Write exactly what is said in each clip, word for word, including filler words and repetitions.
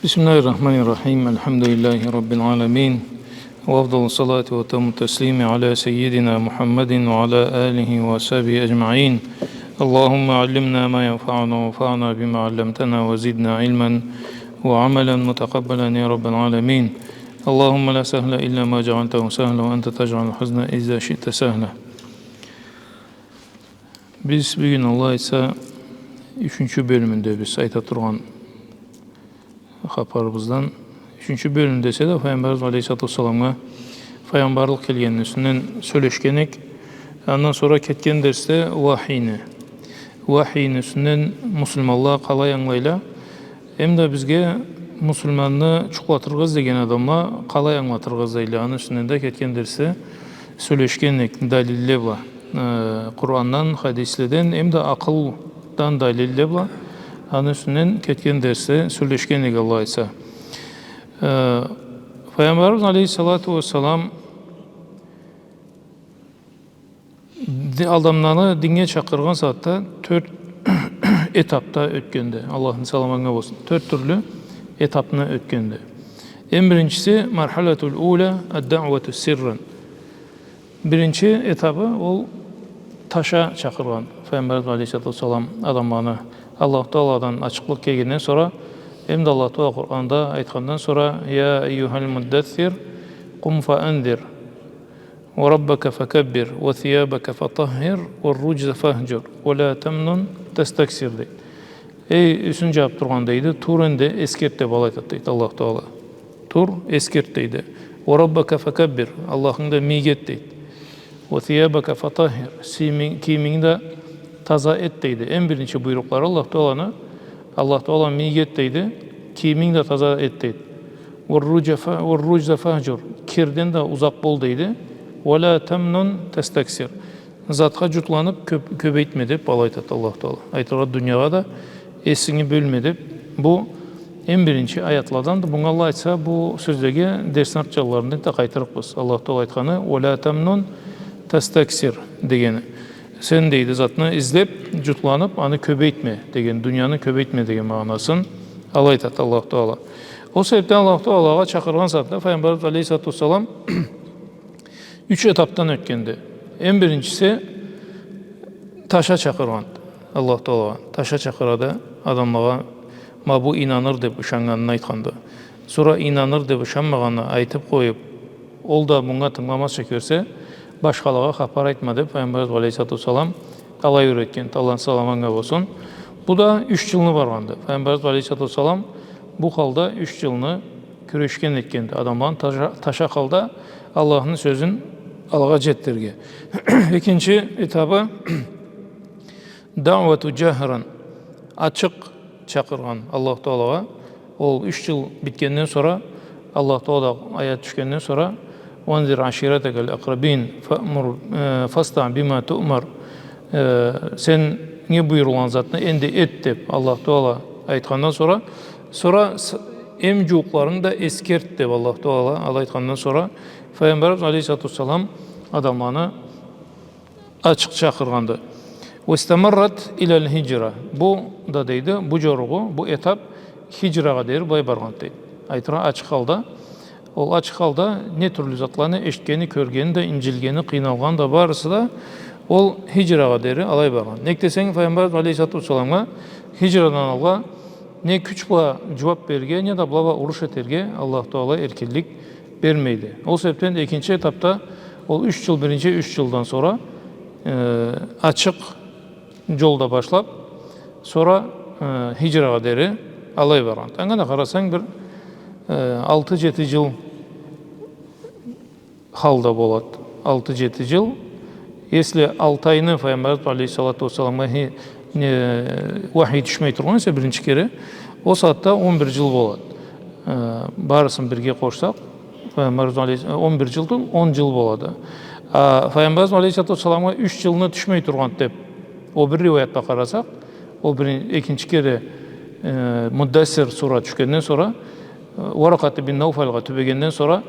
بسم الله الرحمن الرحيم. الحمد لله رب العالمين. وأفضل الصلاة وأتم التسليم على سيدنا محمد وعلى آله وصحبه أجمعين. اللهم علمنا ما ينفعنا وانفعنا بما علمتنا وزدنا علما وعملا متقبلا يا رب العالمين. اللهم لا سهل إلا ما جعلته سهلا وأنت تجعل الحزن إذا شئت سهلا. Биз бюгюн, Аллах айтса, ючюнчю бёлюмюндебиз айта тургъан хапарыбыздан. Ючюнчю бёлюм десе да, Файгъамбарыбыз алейхиссалату уассаламгъа файгъамбарлыкъ келгенини юсюнден сёлешген эдик. Андан сора кетген дерсде вахийни, вахийни юсюнден муслиманла къалай ангылайла, эм да бизге муслиманны джукълатыргъа излеген адамла къалай ангылатыргъа излейла, аны юсюнден да кетген дерсде сёлешген эдик, далилле бла, э, Къурандан, хадиследен, эм да акъылдан далилле бла, аны юсюнден кетген дерсде сёлешген эдик, Аллах айтса. Э, Файгъамбарыбыз алейхиссалату уассалам ди-, адамланы динге чакъыргъан сагъатда тёрт этапда ётгенди. Аллахны саламы анга болсун. Тёрт тюрлю этапны ётгенди. Эм биринчиси, мархалатул уля, ад-даъвату сирран. Биринчи этабы, ол таша чакъыргъан. Файгъамбарыбыз алейхиссалату уассалам адамланы Аллаху Тааладан ачыкълыкъ келгенден сора, эм да Аллаху Таала Къуранда айтхандан сора: «Я айюхал муддассир, къум фа анзир, ва раббака факаббир, ва сиябака фатаххир, ва рруджза фахджур, ва ла тамнун тастаксир», — дейди. «Эй, юсюн джабыб тургъан, — дейди, — тур энди, эсгерт», — деб алай айтады, дейди Аллаху Таала. «Тур, эсгерт», — дейди. «Ва раббака факаббир, Аллахынгы да мийик эт», — дейди. «Ва сиябака фатаххир, сийми-, кийиминги да таза эт», — дейди. Эм биринчи буйрукълары Аллаху Тааланы, Аллаху Таала мийик эт дейди, кийиминги да таза эт дейди. «Ва рруджза фа-, ва рруджза фахджур, кирден да узакъ бол», — дейди. «Ва ла тамнун тастаксир, затха джутланыб кёб-, кёбейтме», — деб алай айтады Аллаху Таала. Айтыргъа, дуниягъа да эсинги бёлме деб. Бу эм биринчи аятладанды. Бунга, Аллах айтса, бу сёзлеге дерсни арт джанларында да къайтырыкъбыз. Аллаху Таала айтханы, «Ва ла тамнун тастаксир» дегени. Сен, дейди, затны излеб, джутланыб, аны кёбейтме деген, дунияны кёбейтме деген магъанасын алай айтады Аллаху Таала. Ол себебден Аллаху Таалагъа чакъыргъан сагъатда Файгъамбарыбыз алейхиссалату уассалам юч этапдан ётгенди. Эм биринчиси, таша чакъыргъан Аллаху Таалагъа. Таша чакъырады адамлагъа, ма бу ийнаныр деб ышаннганын айтханды. Сора ийнаныр деб ышанмагъанны айтыб къоюб, ол да мунга тынгыламазча кёрсе, башхалагъа хапар айтма деб, Файгъамбарыбыз алейхиссалату уассалам алай юретген, Аллахны саламы анга болсун. Бу да юч джылны баргъанды. Файгъамбарыбыз алейхиссалату уассалам бу халда юч джылны кюрешген этгенди. Адамланы таша, таша халда Аллахны сёзюн алагъа джетдирирге. Экинчи этабы, даъвату джахран, ачыкъ чакъыргъан Аллаху Таалагъа. Ол юч джыл битгенден сора, Аллаху Тааладан аят тюшгенден сора, «Ва анзир аширатакал акрабин, фаъмур, э, фасдаъ бима туъмар», э, сеннге буюрулгъан затны энди эт деб Аллаху Таала айтхандан сора, сора с-, эм джууукъларынгы да эсгерт деб Аллаху Таала алай айтхандан сора, Файгъамбарыбыз алейхиссалату уассалам адамланы ачыкъ чакъыргъанды. «Вастамаррат илал хиджра». Бу да, дейди, бу джоругъу, бу этап хиджрагъа дери былай баргъанды, дейди. Айтыргъа, ачыкъ халда, ол ачыкъ халда не тюрлю затланы эшитгени, кёргени да, инджилгени, къыйналгъаны да, барысы да ол хиджрагъа дери алай баргъан. Нек десенг, Файгъамбарыбыз алейхиссалату уассаламгъа хиджрадан алгъа не кюч бла джууаб берирге, не да была бла уруш этерге Аллаху Таала эркинлик бермейди. Ол себебден экинчи этапда ол юч джыл, биринчи юч джылдан сора, э, ачыкъ джолда башлаб, сора, э, хиджрагъа дери алай баргъан. Анга да къарасанг, бир, э, алты-джети джыл халда болады. Алты-джети джыл. Если алты айны Файгъамбарыбыз алейхиссалату уассаламгъа хи-, не, вахий тюшмей тургъан эсе биринчи кере, ол сагъатда он бир джыл болады. Э, барысын бирге къошсакъ, Файгъамбарыбыз алейхи-, он бир джыл тюл, он джыл болады. А Файгъамбарыбыз алейхиссалату уассаламгъа юч джылны тюшмей тургъан деб, ол бир риуаятха къарасакъ, ол бир, экинчи кере, э, Муддассир сура тюшгенден сора, Варакъат ибн Науфалгъа тюбегенден сора,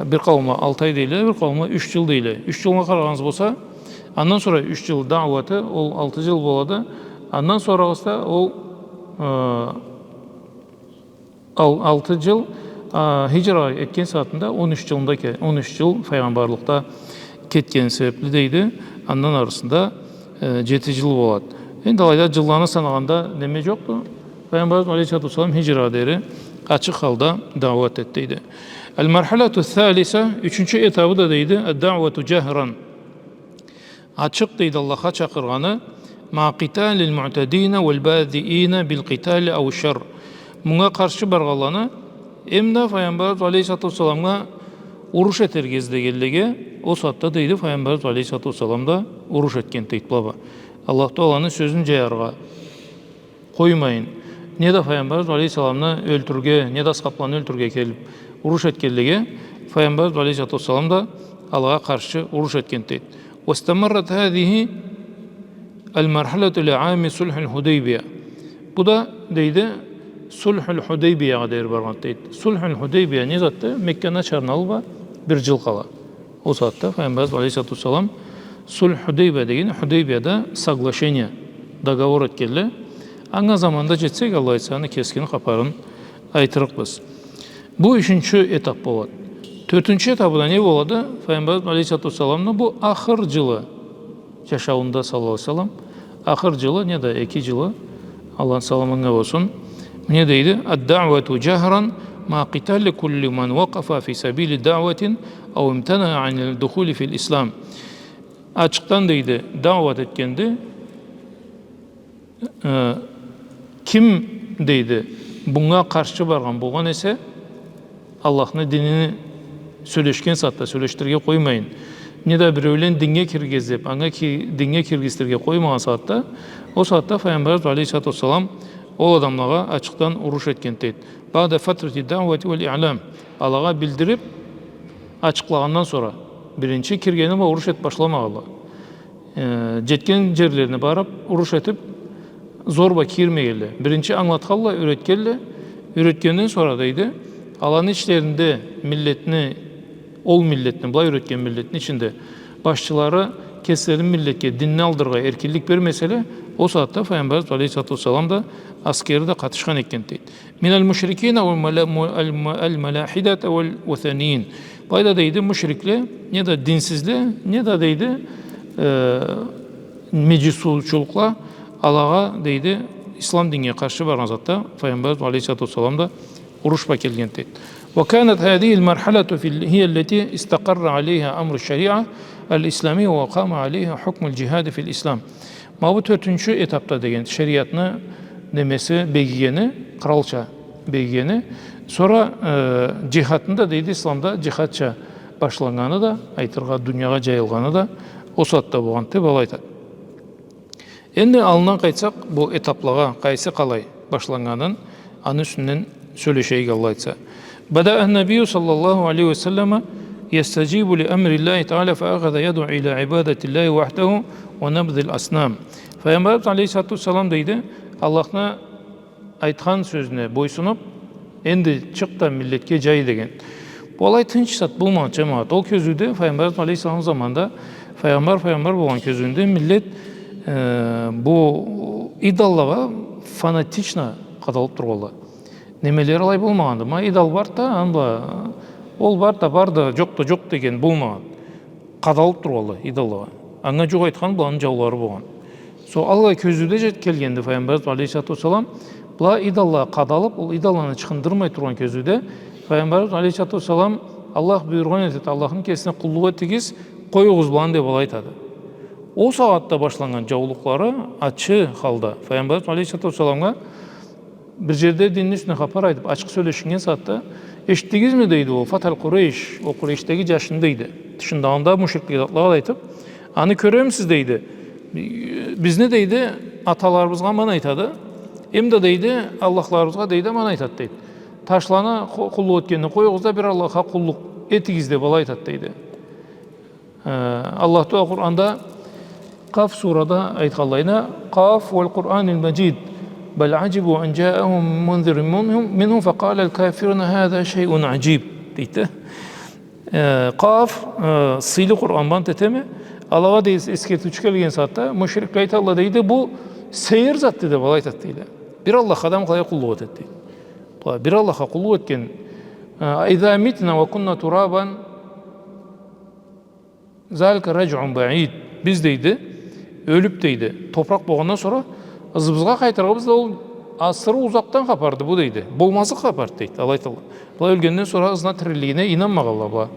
бир къауумла алты ай дейле, бир къауумла юч джыл дейле. Юч джылгъа къарагъаныгъыз болса, андан сора юч джыл даъваты, ол алты джыл болады. Андан сорагъысы да ол, э, Ал-, алты джыл, а, хиджра этген сагъатында он юч джылында ке-, он юч джыл файгъамбарлыкъда кетгени себепли, дейди, андан арысында, э, джети джыл болад. Энди алайда джылланы санагъанда неме джокъду. Файгъамбарыбыз алейхиссалату уассалам хиджра дери ачыкъ халда дауат этди, дейди. Аль-мархалату ссалиса, ючюнчю этабы да, дейди, ад-даъвату джахран. Ачыкъ, дейди, Аллахха чакъыргъаны, ма къиталиль муътадина валь бадиина биль къитали ау шарр. Мунга къаршы баргъанланы, эм да Файгъамбарыбыз алейхиссалату уассаламгъа уруш этерге излегенлеге, ол сагъатда, дейди, Файгъамбарыбыз алейхиссалату уассалам да уруш этген, дейди, была бла. Аллаху Тааланы сёзюн джаяргъа къоймайын, не да Файгъамбарыбыз алейхиссаламны ёлтюрюрге, не да асхабланы ёлтюрюрге келип уруш этгенлеге, Файгъамбарыбыз алейхиссалату уассалам да алагъа къаршы уруш этген, дейди. Вастамаррат хазихи аль-мархалату иля ами сульхуль Худайбия. Бу да, дейди, сульхуль Худайбиягъа дери баргъан, дейди. Сульхуль Худайбия не затды? Мекканы ачарына алай бла бир джыл къала. Ол сагъатда Файгъамбарыбыз алейхиссалату уассалам сульх Худайбия деген, Худайбияда соглашение, договор этгенле. Анга заманда джетсек, Аллах айтса, аны кескин хапарын айтырыкъбыз. Бу ючюнчю этап болады. Тёртюнчю этабы да не болады? Файгъамбарыбыз алейхиссалату уассаламны бу ахыр джылы джашауунда, саллаллаху алейхи ва саллам, ахыр джылы, не да эки джылы, Аллахны саламы анга болсун. Мына дейди: «Ад-даъвату джахран ма къитали кулли ман вакъафа фи сабили даъватин ау имтанаъа аниль духули филь ислам». Ачыкъдан, дейди, даъват этгенди. Э, ким, дейди, бунга къаршы баргъан болгъан эсе, Аллахны динини сёлешген сагъатда сёлешдирирге къоймайын, не да биреулен динге киргиз деп, анга ки-, динге киргизтирирге къоймагъан сагъатда, ол сагъатда Файгъамбарыбыз алейхиссалату уассалам ол адамлагъа ачыкъдан уруш этген, дейди. Баъда фатрати даъвати валь иълам. Алагъа билдирип, ачыкълагъандан сора, биринчи киргени бла уруш этип башламагъанла. Э, джетген джерлерине барып, уруш этип, зор бла кирмегенле. Биринчи ангылатханла, юретгенле, юретгенден сора, дейди, аланы ичлеринде миллетни, ол миллетни, былай юретген миллетни ичинде башчылары кеслерини миллетге, динни алдырыргъа эркинлик бермеселе, ол сагъатда Файгъамбарыбыз алейхиссалату уассалам да, аскери да къатышхан экен, дейди. Миналь мушрикина валь мала-, му-, аль ма-, аль малахидата валь ватаниин. Былайда, дейди, мушрикле, не да динсизле, не да, дейди, э, меджусучулукъла, алагъа, дейди, ислам динге къаршы баргъан сагъатда Файгъамбарыбыз алейхиссалату уассалам да уруш бла келген, дейди. Ва канат хазихиль мархалату филь-, хия ллати истакъарра алейха амру шшариа аль ислами ва къама алейха хукмуль джихади филь ислам. Ма бу тёртюнчю этапда деген шериатны немеси бегигени, къралча бегигени, сора, э, джихадны да, дейди, исламда джихадча башланнганы да, айтыргъа, дуниягъа джайылгъаны да ол сагъатда болгъанды деп алай айтады. Энди аллындан къайтсакъ, бу этаплагъа къайсы къалай башланнганын, аны юсюнден сёлешейик, Аллах айтса. Бадаъа ннабийю саллаллаху алейхи ва саллама ястаджибу ли амри Ллахи Таала фа ахаза ядъу иля ибадати Ллахи вахдаhu ва набзиль аснам. Файгъамбарыбыз алейхиссалату уассалам, дейди, Аллахны айтхан сёзюне бойсунуп, энди чыкъ да миллетге джай деген. Бу алай тынч зат болмагъан, джамагъат. Ол кёзюуде Файгъамбарыбыз алейхиссалам заманда, файгъамбар, файгъамбар болгъан кёзюуде миллет, э, бу идоллагъа фанатично къадалып тургъанла. Немелери алай болмагъанды. Ма идол барды да, анда ол барды да, барды да, джокъ да, джокъ деген болмагъан. Къадалып тургъанла идоллагъа. Анга джукъ айтхан быланы джаулары болгъан. Сора аллай кёзюуде джет келгенди Файгъамбарыбыз алейхиссалату уассалам. Была идоллагъа къадалып, ол идолланы ычхындырмай тургъан кёзюуде Файгъамбарыбыз алейхиссалату уассалам, Аллах буюргъан этеди, Аллахны кесине къуллукъ этигиз, къоюгъуз быланы деп алай айтады. Ол сагъатда башланнган джаулукълары, ачы халда Файгъамбарыбыз алейхиссалату уассаламгъа бир джерде динни юсюне хапар айтып, ачыкъ сёлешиннген сагъатда, эшитдигизми, дейди, ол Фатхаль Къурейш, ол Къурейшдеги джашны, дейди. Тышындагъында мушрикле затлагъа да айтып, аны кёремисиз, дейди. Бизни, дейди, аталарыбызгъа аман айтады. Эм да, дейди, аллахларыбызгъа, дейди, аман айтады, дейди. Ташланы къу-, къуллукъ этгенни къоюгъуз да, бир Аллахха къуллукъ этигиз деп алай айтады, дейди. Э, Аллах Таала Къуранда, Къаф сурада айтханлайына, «Къаф валь Къураниль Маджид, баль аджибу ан джаахум мунзирун минхум, минхум факъалаль кафируна хаза шайъун аджиб», дейди. Э, Къаф, э, сыйлы Къуран, ант этеме, алагъа, дейди, эсгертиучю келген сагъатда, мушрикле айталла, дейди, бу сейир затды деп алай айтады, дейди. Бир Аллахха адам къалай къуллукъ этеди, дейди. Бир Аллахха къуллукъ этген. Э, «Иза митна ва кунна турабан, залика раджъун баид». Биз, дейди, ёлюп, дейди, топуракъ болгъандан сора ызыбызгъа къайтырыгъыбыз да ол асыры узакъдан хапарды бу, дейди. Болмазлыкъ хапарды, дейди. Алай айталла. Была ёлгенден сора ызына тирилигине ийнанмагъалла была.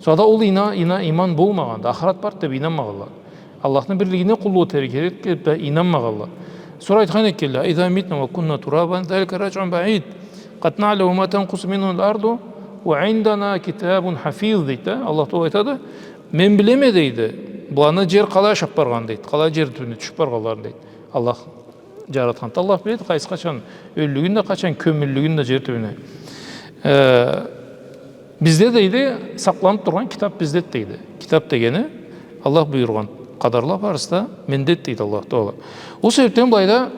Сора да ол ина-, ина-, иман болмагъанды, ахырат барды деп ийнанмагъалла. Аллахны бирлигине къуллукъ этерге керек деп да ийнанмагъалла. Сора айтхан экенле: «Иза митна ва кунна турабан, залика раджъун баид. Къад наъламу ма танкъусу минхул арду ва индана китабун хафиз», дейди да. Аллах Тааля айтады: «Мен билеме», дейди, «буланы джер къалай ашап баргъан», дейди, «къалай джер тюбюне тюшюп баргъанларын», дейди. Аллах джаратханды. Аллах биледи къайсы къачан ёллюгюн да, къачан кёмюллюгюн да джер тюбюне. Э, бизде, дейди, сакъланып тургъан китап биздеди, дейди. Китап дегени Аллах буюргъан къадарла барысы да мендеди, дейди Аллах Тааля. Ол себепден былайда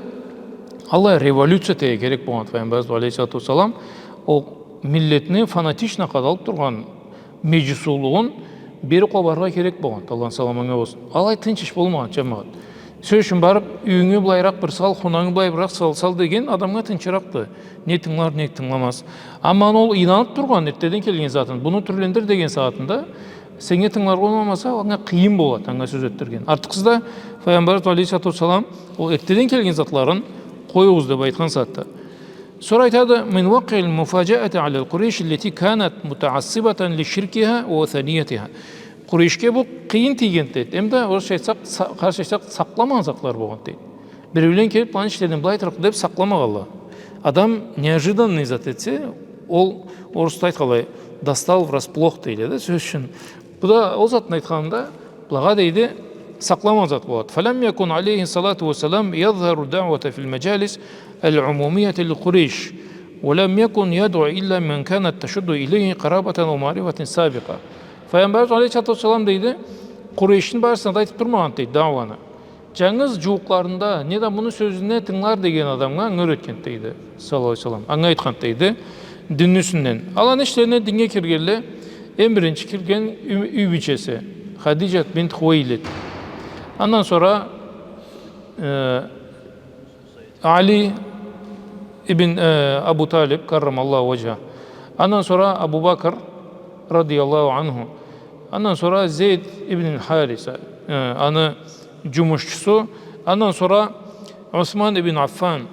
аллай революция этерге керек болгъан Файгъамбарыбыз алейхиссалату уассалам ол миллетни фанатично къадалып тургъан меджусулугъун бери къобарыргъа керек болгъан, Аллахны саламы анга болсун. Алай тынч иш болмагъан, джамагъат. Сёз ючюн, барып, юйюнге былайыракъ бир сал, хунангы былай бир сал, сал деген адамгъа тынчыракъды. Не тынгылар, не тынгыламаз. Амма ол ийнанып тургъан, эртдеден келген затын, буну тюрлендир деген сагъатында, сеннге тынгыларгъа болмаса, анга къыйын болады, анга сёз этдирген. Артыкъсыз да, Файгъамбарыбыз алейхиссалату уассалам ол эртдеден келген затларын къоюгъуз деп айтхан сагъатда. Сора айтады: «Мин вакъиил муфаджаати алал Къурейш аллати канат мутаасибатан ли ширкиха ва ватаниятиха». Къурейшге бу къыйын тийгенди, дейди. Эм да, орусча айтсакъ, са-, къарачай айтсакъ, сакъламагъан затлары болгъанды, дейди. Биреулен келип, быланы ишлерин былай айтырыкъ деп сакъламагъанла. Адам неожиданный зат этсе, ол, орусча айтханлай, достал врасплох дейле да, сёз ючюн. Бу да ол затны айтханында, Былагъа, дейди, сакъламагъан зат болады. «Фалам якун алейхиссалату уассалам язхару даъвата фил маджалис аль-умумияти лил Къурейш, ва лам якун ядъу илля ман канат ташудду илейхи къарабатан ва маърифатан сабикъа». Файгъамбарыбыз алейхиссалату уассалам, дейди, Къурейшни барысына да айтып турмагъанды, дейди, дауаны. Джангыз джууукъларында, неда муну сёзюне тынгылар деген адамгъа анга юретгенди, дейди, саллаллаху алейхи ва саллам. Анга айтханды, дейди, динни юсюнден. Аланы ичлерине динге киргенле, эм биринчи кирген юй, юй бийчеси, Хадиджат бинт Хувейлид. Андан сора, э, Али ибн, э, Абу Талиб, каррамаллаху ваджха. Андан сора Абу Бакр, радияллаху анху. Андан сора Зейд ибн Хариса, э, аны джумушчусу. Андан сора Усман ибн Аффан.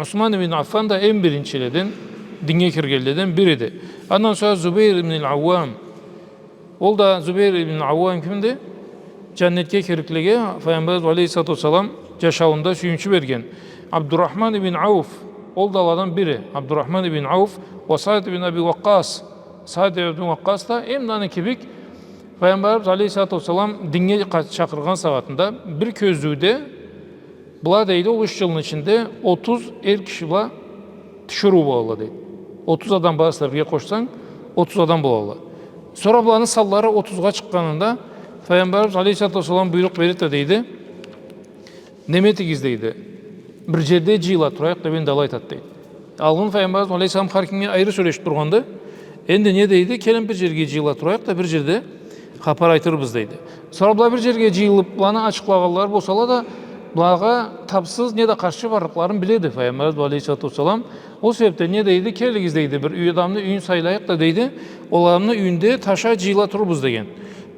Усман ибн Аффан да эм биринчиледен, динге киргенледен бириди. Андан сора Зубейр ибн аль-Ауам. Ол да, Зубейр ибн Ауам, кимди? Джаннетге кириклиге Файгъамбарыбыз алейхиссалату уассалам джашауунда сюйюнчю берген. Абдурахман ибн Ауф, ол да аладан бири. Абдурахман ибн Ауф ва Саад ибн Аби Ваккъас. Саад ибн Аби Ваккъас да, эм да аны кибик, Файгъамбарыбыз алейхиссалату уассалам динге къа-, чакъыргъан сагъатында бир кёзюуде была, дейди, ол юч джылны ичинде отуз эр киши бла тиширыу болалла, дейди. Отуз адам барысы да бирге къошсанг, отуз адам болалла. Сора буланы санлары отузгъа чыкъгъанында Файгъамбарыбыз алейхиссалату уассалам буйрукъ береди да, дейди, неме этигиз, дейди, бир джерде джыйыла турайыкъ деп энди алай айтады, дейди. Алгъын Файгъамбарыбыз алейхиссалам хар кимге айры сёлешип тургъанды. Энди не дейди? Келинг, бир джерге джыйыла турайыкъ да, бир джерде хапар айтырбыз, дейди. Сора была бир джерге джыйылып, буланы ачыкълагъанлары болсала да, булагъа тапсыз неда къаршы барлыкъларын биледи Файгъамбарыбыз алейхиссалату уассалам. Ол себепден не дейди? Келигиз, дейди, бир юй, адамны юйюн сайлайыкъ да, дейди, ол адамны юйюнде таша джыйыла турурбуз деген.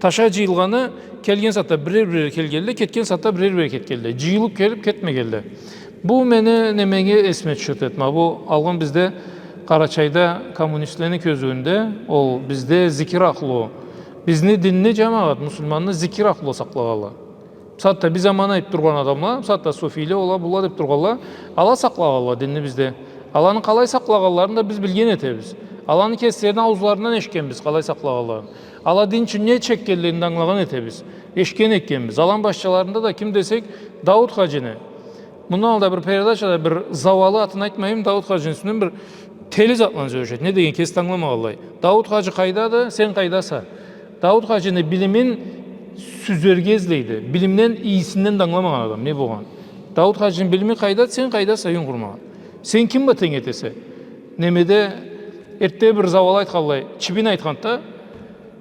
Таша джыйылгъаны, келген сагъатда бирер-бирер келгенле, кетген сагъатда бирер-бирер кетгенле. Джыйылып келип кетмегенле. Бу мени немеге эсиме тюшеди, ма бу алгъын бизде Къарачайда коммунистлени кёзюуюнде ол бизде зикир ахлу, бизни динни, джамагъат, муслиманны зикир ахлу сакълагъанла. Бусагъатда биз аман айтып тургъан адамла, бусагъатда суфийле, ола, була деп тургъанла, ала сакълагъанла динни бизде. Аланы къалай сакълагъанларын да биз билген этебиз. Аланы кеслерини ауузларындан эшитгенбиз къалай сакълагъанларын. Ала дин ючюн не чекгенлерин да ангылагъан этебиз. Эшитген экенбиз. Аланы башчыларында да ким десек, Дауут хаджини. Мындан алда бир передачада бир зауалы, атын айтмайым, Дауут хаджини юсюнден бир тели затланы сёлешеди. Не деген, кеси да ангыламагъанлай. Дауут хаджи къайдады, сен къайдаса? Дауут хаджини билимин сюзерге излейди. Билимден, ийисинден да ангыламагъан адам не болгъан. Дауут хаджини билими къайдады, сен къайдаса, юйюн къурмагъан? Сен ким бла тенг этесе? Немеде, эртде бир зауалы айтханлай, чибин айтханды да,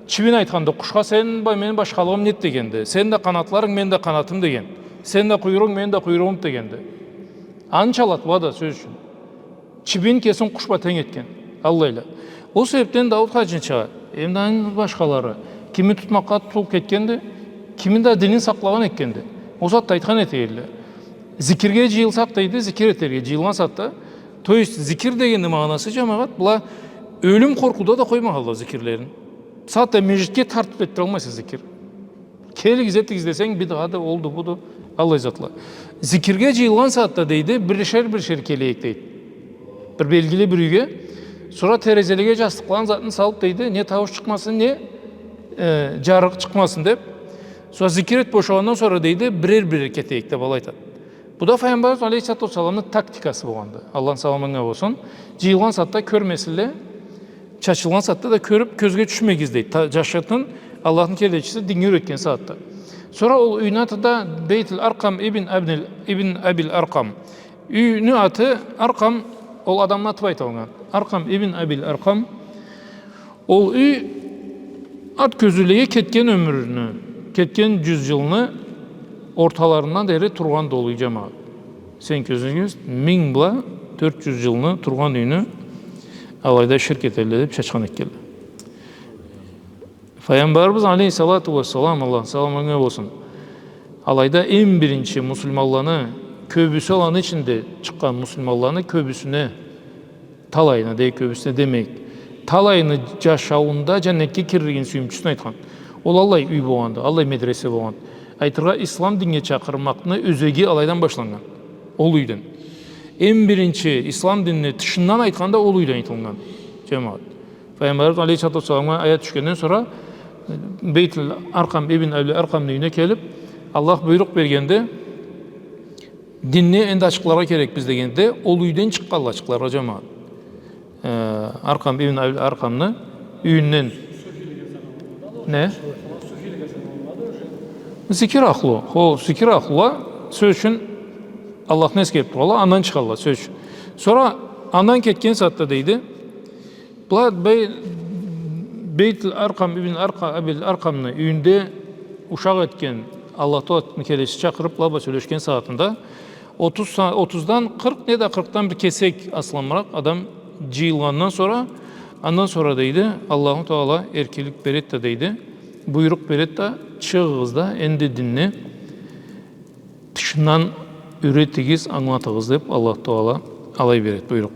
чибин айтханды, къушха, сен бла мени башхалыгъым неди дегенди. Сени да къанатларынг, мени да къанатым деген. Сени да къуйругъунг, мени да къуйругъум дегенди. Анча ала бла да, сёз ючюн. Чибин кесин къуш бла тенг этген. Аллайла. Ол себебден Дауд хаджинча, эм да аны башхалары, кими тутмакъгъа тутулуб кетгенди, кими да динин сакълагъан этгенди. Ол сагъатда айтхан эте эдиле. Зикирге джыйылсакъ, дейди, зикир этерге джыйылгъан сагъатда. То есть, зикир дегенни магъанасы, джамагъат, была ёлюм къоркъууда да къоймагъанла зикирлерин. Сагъатда межгитге тартыб этдиралмайса зикир. Келигиз, этигиз десенг, бидгъады, олду, буду, аллай затла. Зикирге джыйылгъан сагъатда, дейди, биришер-биришер келейик, дейди. Бир белгили бир юйге. Сора терезелеге джастыкъланы затын салыб, дейди, не таууш чыкъмасын, не, э, джарыкъ чыкъмасын деб. Сора зикир этиб бошагъандан сора, дейди, бирер-бирер кетейик деб алай айтады. Бу да Файгъамбарыбыз алейхиссалату уассаламны тактикасы болгъанды. Аллахны саламы анга болсун. Джыйылгъан сагъатда кёрмесинле, чачылгъан сагъатда да кёрюб кёзге тюшмегиз, дейди. Та-, джашыртын Аллахны келечиси динге юретген сагъатда. Сора ол юйню аты да Бейтул Аркъам ибн Абнил, ибн Абил Аркъам. Юйню аты Аркъам, ол адамны аты бла айтылгъан. Аркъам ибн Абил Аркъам. Ол юй ат кёзюулеге кетген ёмюрню, кетген джюз джылны орталарындан дери тургъанды ол юй, джамагъат. Сен кёзюнге кёз, минг бла тёрт джюз джылны тургъан юйню алайда ширк этелле деб чачхан этгелле. Файгъамбарыбыз алейхиссалату уассалам, Аллахны саламы анга болсун, алайда эм биринчи муслиманланы, кёбюсю аланы ичинде чыкъгъан муслиманланы кёбюсюне, талайына, дейик, кёбюсюне демейик, талайыны джашауунда джаннетге кирлигин сюйюмчюсюн айтхан. Ол аллай юй болгъанды, аллай медресе болгъанды. Айтыргъа, ислам динге чакъырмакъны ёзеги алайдан башланнган. Ол юйден. Эм биринчи ислам динни тышындан айтханда ол юйден айтылыннган, джамагъат. Файгъамбарыбыз алейхиссалату уассаламгъа аят тюшгенден сора, э, Бейтул Аркъам ибн Абил Аркъамны юйюне келиб, Аллах буйрукъ бергенде, динни энди ачыкъларгъа керекбиз дегенде, ол юйден чыкъгъанла ачыкъларгъа, джамагъат. Э, Аркъам ибн Абил Аркъамны юйюнден. Не? Зикир ахлу. Хо, зикир ахлула, сёз ючюн, Аллахны эсгериб туралла, андан чыгъалла, сёз ючюн. Сора андан кетген сагъатда, дейди, Была Бей-, Бейтул Аркъам ибн Аркъа-, Абил Аркъамны юйюнде ушакъ этген, Аллах Тааланы келечиси чакъырыб, была бла сёлешген сагъатында отуз са-, отуздан къыркъ, неда къыркъдан бир кесек асламыракъ адам джыйылгъандан сора, андан сора, дейди, Аллаху Таала эркинлик береди да, дейди, буйрукъ береди да, чыгъыгъыз да, энди динни тышындан юретигиз, ангылатыгъыз деб, Аллах Таала алай береди буйрукъ.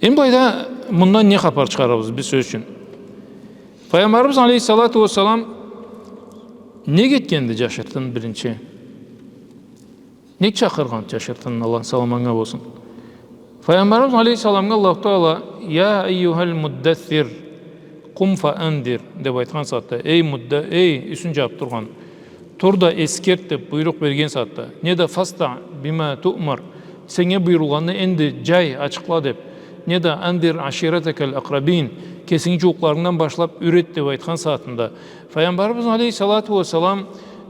Эм былайда мындан не хапар чыгъарабыз биз, сёз ючюн? Файгъамбарыбыз алейхиссалату уассалам нек этгенди джашыртын биринчи? Нек чакъыргъан джашыртын, Аллахны саламы анга болсун? Файгъамбарыбыз алейхиссаламгъа Аллаху Таала, «Я айюхал муддассир, къум фа андир», деб айтхан сагъатда, «Эй мудда-, эй, юсюн джабыб тургъан, тур да эсгерт», деб буйрукъ берген сагъатда, неда «Фасдаъ бима туъмар», сеннге буюрулгъанны энди джай, ачыкъла деб, неда «Андир аширатакал акърабин», кесинги джууукъларынгдан башлаб юрет деб айтхан сагъатында, Файгъамбарыбыз алейхиссалату уассалам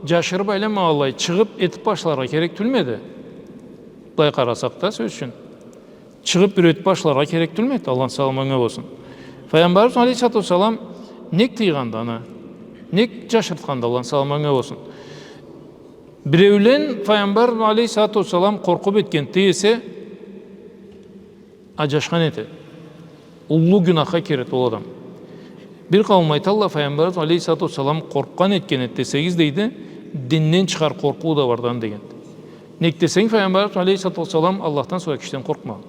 джашырыб айланмагъанлай, чыгъыб этиб башларгъа керек тюлмюдю? Былай къарасакъ да, сёз ючюн. Чыгъыб юретиб башларгъа керек тюлмюдю, Аллахны саламы анга болсун. Файгъамбарыбыз алейхиссалату уассалам нек тыйгъанды аны? Нек джашыртханды, Аллахны саламы анга болсун? Биреулен Файгъамбар алейхиссалату уассалам къоркъуб этгенди эсе, аджашхан эте. Уллу гюнахха киреди ол адам. Бир къауум айталла, Файгъамбарыбыз алейхиссалату уассалам къоркъгъан этген эди десегиз, дейди, динден чыгъар къоркъуу да барды аны дегенди. Нек десенг, Файгъамбарыбыз алейхиссалату уассалам Аллахдан сора кишиден къоркъмагъан.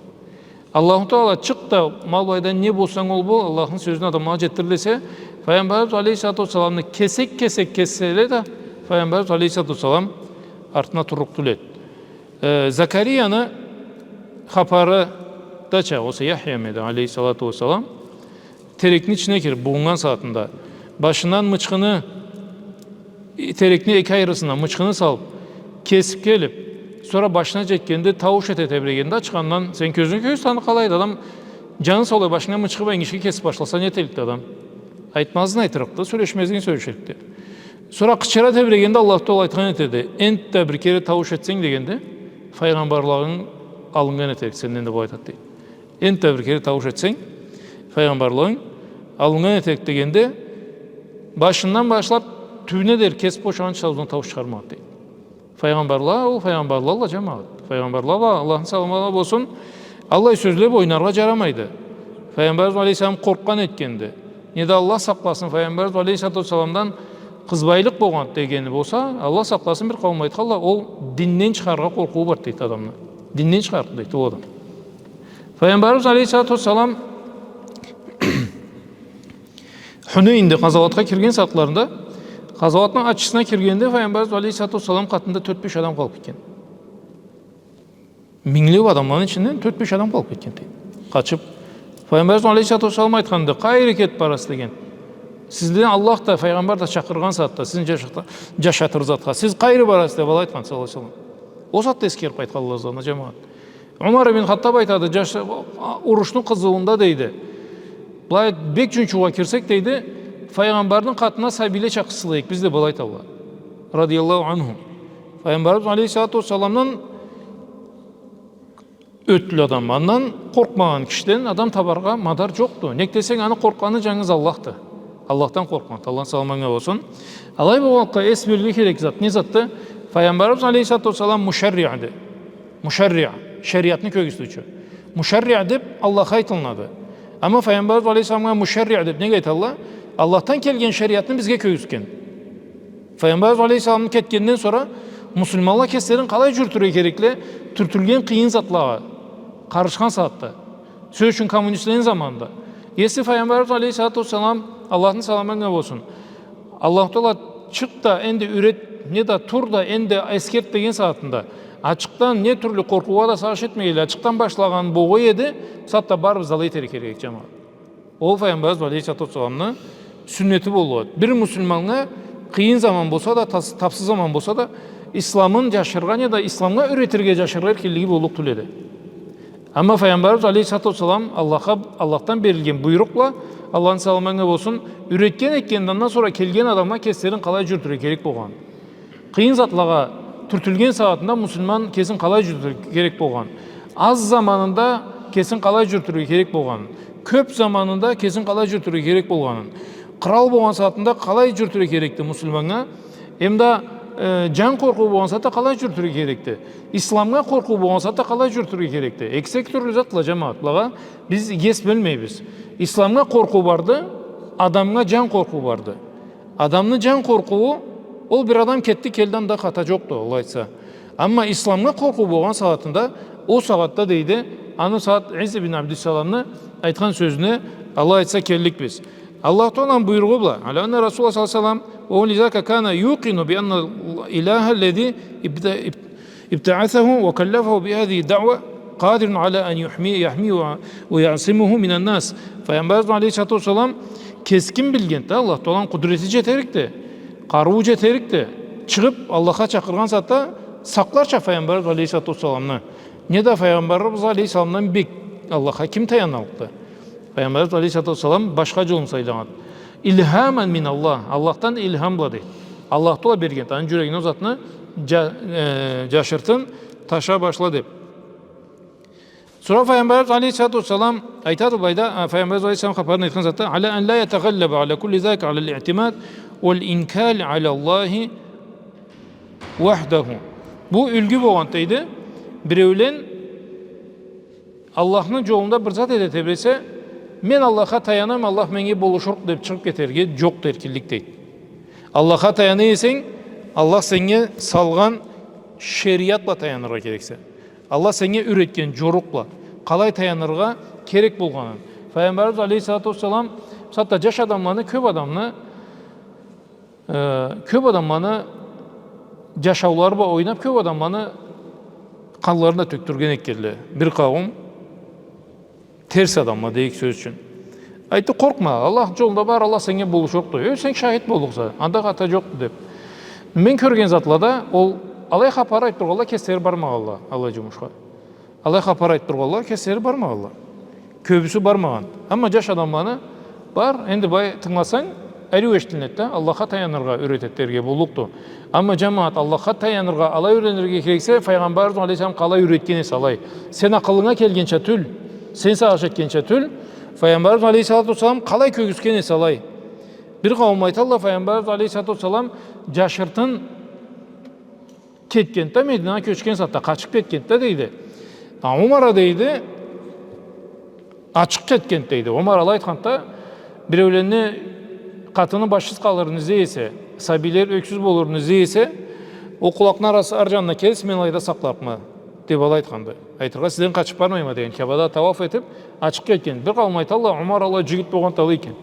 Аллаху Таала, «Чыкъ да, ма былайдан не болсанг ол бол, Аллахны сёзюн адамлагъа джетдир» десе, Файгъамбарыбыз алейхиссалату уассаламны кесек-кесек кесселе да, Файгъамбарыбыз алейхиссалату уассалам артына турлукъ тюл эди. Э, Закарияны хапарыдача, ол Яхья эди, алейхиссалату уассалам, терекни ичине кириб, бугъуннган сагъатында, башындан мычхыны, терекни эки айрысындан мычхыны салыб, кесиб келиб, сора башына джетгенде, таууш эте тебрегенди, ачхандан, сен кёзюнге кёз таны, къалайды адам, джаны саулай башынга мычхы бла энгишге кесиб башласа, не этерликди адам? Айтмазын айтырыкъды, сёлешмезин сёлеширикди. Сора къычыра тебрегенде Аллаху Таала айтхан этеди, энтда бир кере таууш этсенг дегенде, файгъамбарлыгъынг алыннган этерик сенден деб айтады, дейди. Энтда бир кере таууш этсенг, файгъамбарлыгъынг алыннган этерик дегенде, башындан башлаб тюбюне дери кесиб бошагъынчы аузундан таууш чыгъармагъанды, дейди. Файгъамбарла, ол файгъамбарлалла, джамагъат. Файгъамбарла бла, Аллахны саламы анга болсун, Аллай сёзле бла ойнаргъа джарамайды. Файгъамбарыбыз алейхиссалам къоркъгъан этгенди. Неда Аллах сакъласын, Файгъамбарыбыз алейхиссалату уассаламдан къызбайлыкъ болгъан дегени болса, Аллах сакъласын, бир къауум айтханла, ол динден чыгъаргъа къоркъуу барды, дейди, адамны. Динден чыгъаргъа, дейди, ол адам. Файгъамбарыбыз алейхиссалату уассалам Хунейнде къазауатха кирген сагъатларында, къазауатны ачысына киргенде, Файгъамбарыбыз алейхиссалату уассалам къатында тёрт-беш адам къалыб кетген. Минглеб адамланы ичинден тёрт-беш адам къалыб кетген, дейди. Къачыб, Файгъамбарыбыз алейхиссалату уассалам айтханды, къайры кетиб барасыз деген. Сизни Аллах да, Файгъамбар да чакъыргъан сагъатда, сизни джашата-, джашатыр затха, сиз къайры барасыз деб, алай айтхан, саллаллаху алейхи уа саллам. Ол сагъатда эсгериб айтханла, джамагъат. Умар ибн Хаттаб айтады, джаш-, урушну къызыуунда, дейди. Былай бек джунчугъа кирсек, дейди, Файгъамбарны къатына сабийлеча къысыла эдик биз, деб, былай айталла. Радияллаху анхум. Файгъамбарыбыз алейхиссалату уассаламдан ётлю адам, андан къоркъмагъан кишиден адам табаргъа мадар джокъду. Нек десенг, аны къоркъгъаны джангыз Аллахды. Аллахдан къоркъгъан, Аллахны саламы анга болсун. Алай болгъанлыкъгъа эс бёлюрге керек зат не затды? Файгъамбарыбыз алейхиссалату уассалам мушарриъды. Мушарриъ, шериатны кёргюзтюучю. Мушарриъ деб Аллахха айтылынады. Амма Файгъамбарыбыз алейхиссаламгъа мушарриъ деб неге айталла? Аллахдан келген шериатны бизге кёргюзтген. Файгъамбарыбыз алейхиссалам кетгенден сора муслиманла кеслерин къалай джюрютюрге керекле, тюртюлген къыйын затлагъа, къарышхан сагъатда. Сёз ючюн, коммунистлени заманында. Если Файгъамбарыбыз алейхиссалату уассалам, Аллахны саламы анга болсун, Аллаху Таала, чыкъ да энди юрет, неда тур да энди эсгерт деген сагъатында, ачыкъдан не тюрлю къоркъуугъа да сагъыш этмегенлей, ачыкъдан башлагъан болгъан эди, бусагъатда барыбыз да алай этерге керек, джамагъат. Ол Файгъамбарыбыз алейхиссалату уассаламны сюннети боллукъ эди. Бир муслиманнга къыйын заман болса да, тас-, тапсыз заман болса да, исламын джашыргъа неда исламгъа юретирге, джашыргъа эркинлиги боллукъ тюл эди. Амма Файгъамбарыбыз алейхиссалату уассалам Аллахха, Аллахдан берилген буйрукъ бла, Аллахны саламы анга болсун, юретген этгенди, андан сора келген адамла кеслерин къалай джюрютюрге керек болгъанын. Къыйын затлагъа тюртюлген сагъатында муслиман кесин къалай джюрютюрге керек болгъанын, аз заманында кесин къалай джюрютюрге керек болгъанын, кёб заманында кесин къалай джюрютюрге керек болгъанын, къырал болгъан сагъатында къалай джюрютюрге керекди муслиманнга, эмда, э, джан къоркъуу болгъан сагъатда къалай джюрютюрге керекди, исламгъа къоркъуу болгъан сагъатда къалай джюрютюрге керекди. Экиси эки тюрлю затла, джамагъат, былагъа биз эс бёлмейбиз. Исламгъа къоркъуу барды, адамгъа джан къоркъуу барды. Адамны джан къоркъууу, ол бир адам кетди, келди, анда хата джокъду, Аллах айтса. Амма исламгъа къоркъуу болгъан сагъатында, ол сагъатда, дейди, аны сагъат Изз ибн Абдиссаламны айтхан сёзюне, Аллах айтса, келликбиз. Аллаху Тааланы буйругъу бла, على أن رسول الله صلى الله عليه وسلم، ولذلك كان يوقن بأن الإله الذي ابت-، ابتعثه وكلفه بهذه الدعوة قادر على أن يحمي-، يحميه ويعصمه من الناس. Файгъамбарыбыз алейхиссалату уассалам кескин билгенди да, Аллаху Тааланы къудрети джетерикди, къарыуу джетерикди. Чыгъыб Аллахха чакъыргъан сагъатда сакъларча Файгъамбарыбыз алейхиссалату уассаламны. Неда Файгъамбарыбыз алейхиссаламдан бек Аллахха ким таянныкъды? Файгъамбарыбыз алейхиссалату уассалам башха джолну сайлагъан. إلهاما من الله. Аллахдан илхам бла, дейди. Аллаху Таала бергенди аны джюрегине ол затны, джа-, э, джашыртын, таша башла деб. Сора Файгъамбарыбыз алейхиссалату уассалам айтады былайда, а, Файгъамбарыбыз алейхиссалам хапарын айтхан затда, على أن لا يتغلب على كل ذلك على الاعتماد والإنكال على الله وحده. Бу юлгю болгъан, дейди, биреулен Аллахны джолунда бир зат эте тебресе, мен Аллахха таянама, Аллах меннге болушурукъ деб чыгъыб кетерге джокъду эркинлик, дейди. Аллахха таяна эсенг, Аллах сеннге салгъан шериат бла таяныргъа керексе. Аллах сеннге юретген джорукъ бла, къалай таяныргъа керек болгъанын. Файгъамбарыбыз алейхиссалату уассалам, бусагъатда джаш адамланы, кёб адамны, э, кёб адамланы джашаулары бла ойнаб, кёб адамланы къанларын да тёкдюрген этгенле. Бир къауум терс адамла, дейик, сёз ючюн. Айтды, къоркъма, Аллах джолунда бар, Аллах сеннге болушурукъду. Э, сен шахид боллукъса, анда хата джокъду, деб. Мен кёрген затлада ол алай хапар айтыб тургъанла кеслери бармагъанла аллай джумушха. Алай хапар айтыб тургъанла кеслери бармагъанла. Кёбюсю бармагъан. Амма джаш адамланы бар, энди былай тынгыласанг, ариу эшитилинеди да, Аллахха таяныргъа юретеди дерге боллукъду. Амма, джамагъат, Аллахха таяныргъа алай юренирге керексе, Файгъамбарыбыз алейхиссалам къалай юретген эсе алай. Сен акъылынга келгенча тюл, сен сагъыш этгенча тюл, Файгъамбарыбыз алейхиссалату уассалам къалай кёргюзтген эсе алай. Бир къауум айталла, Файгъамбарыбыз алейхиссалату уассалам джашыртын кетгенди да, Мединагъа кёчген сагъатда къачыб кетгенди да, дейди. А Умар а, дейди, Ачыкъ кетгенди, дейди. Умар алай айтханды да, биреулени къатыны башсыз къалырын излей эсе, сабийле ёксюз болурун излей эсе, ол къулакъны арасы ары джанына келсин, мен алайда сакъларыкъма, деб алай айтханды. Айтыргъа, сизден къачыб бармайма деген. Каабада тауаф этиб, ачыкъ кетген. Бир къауум айталла, Умар алай джигит болгъанды, алай экен.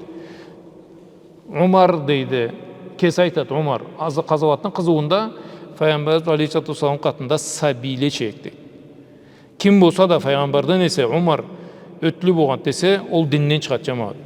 Умар, дейди, кеси айтады, Умар, азы къазауатны къызыуунда Файгъамбарыбыз алейхиссалату уассалам къатында сабийлеча эди, дейди. Ким болса да Файгъамбардан эсе Умар ётлю болгъанды десе, ол динден чыгъады, джамагъат.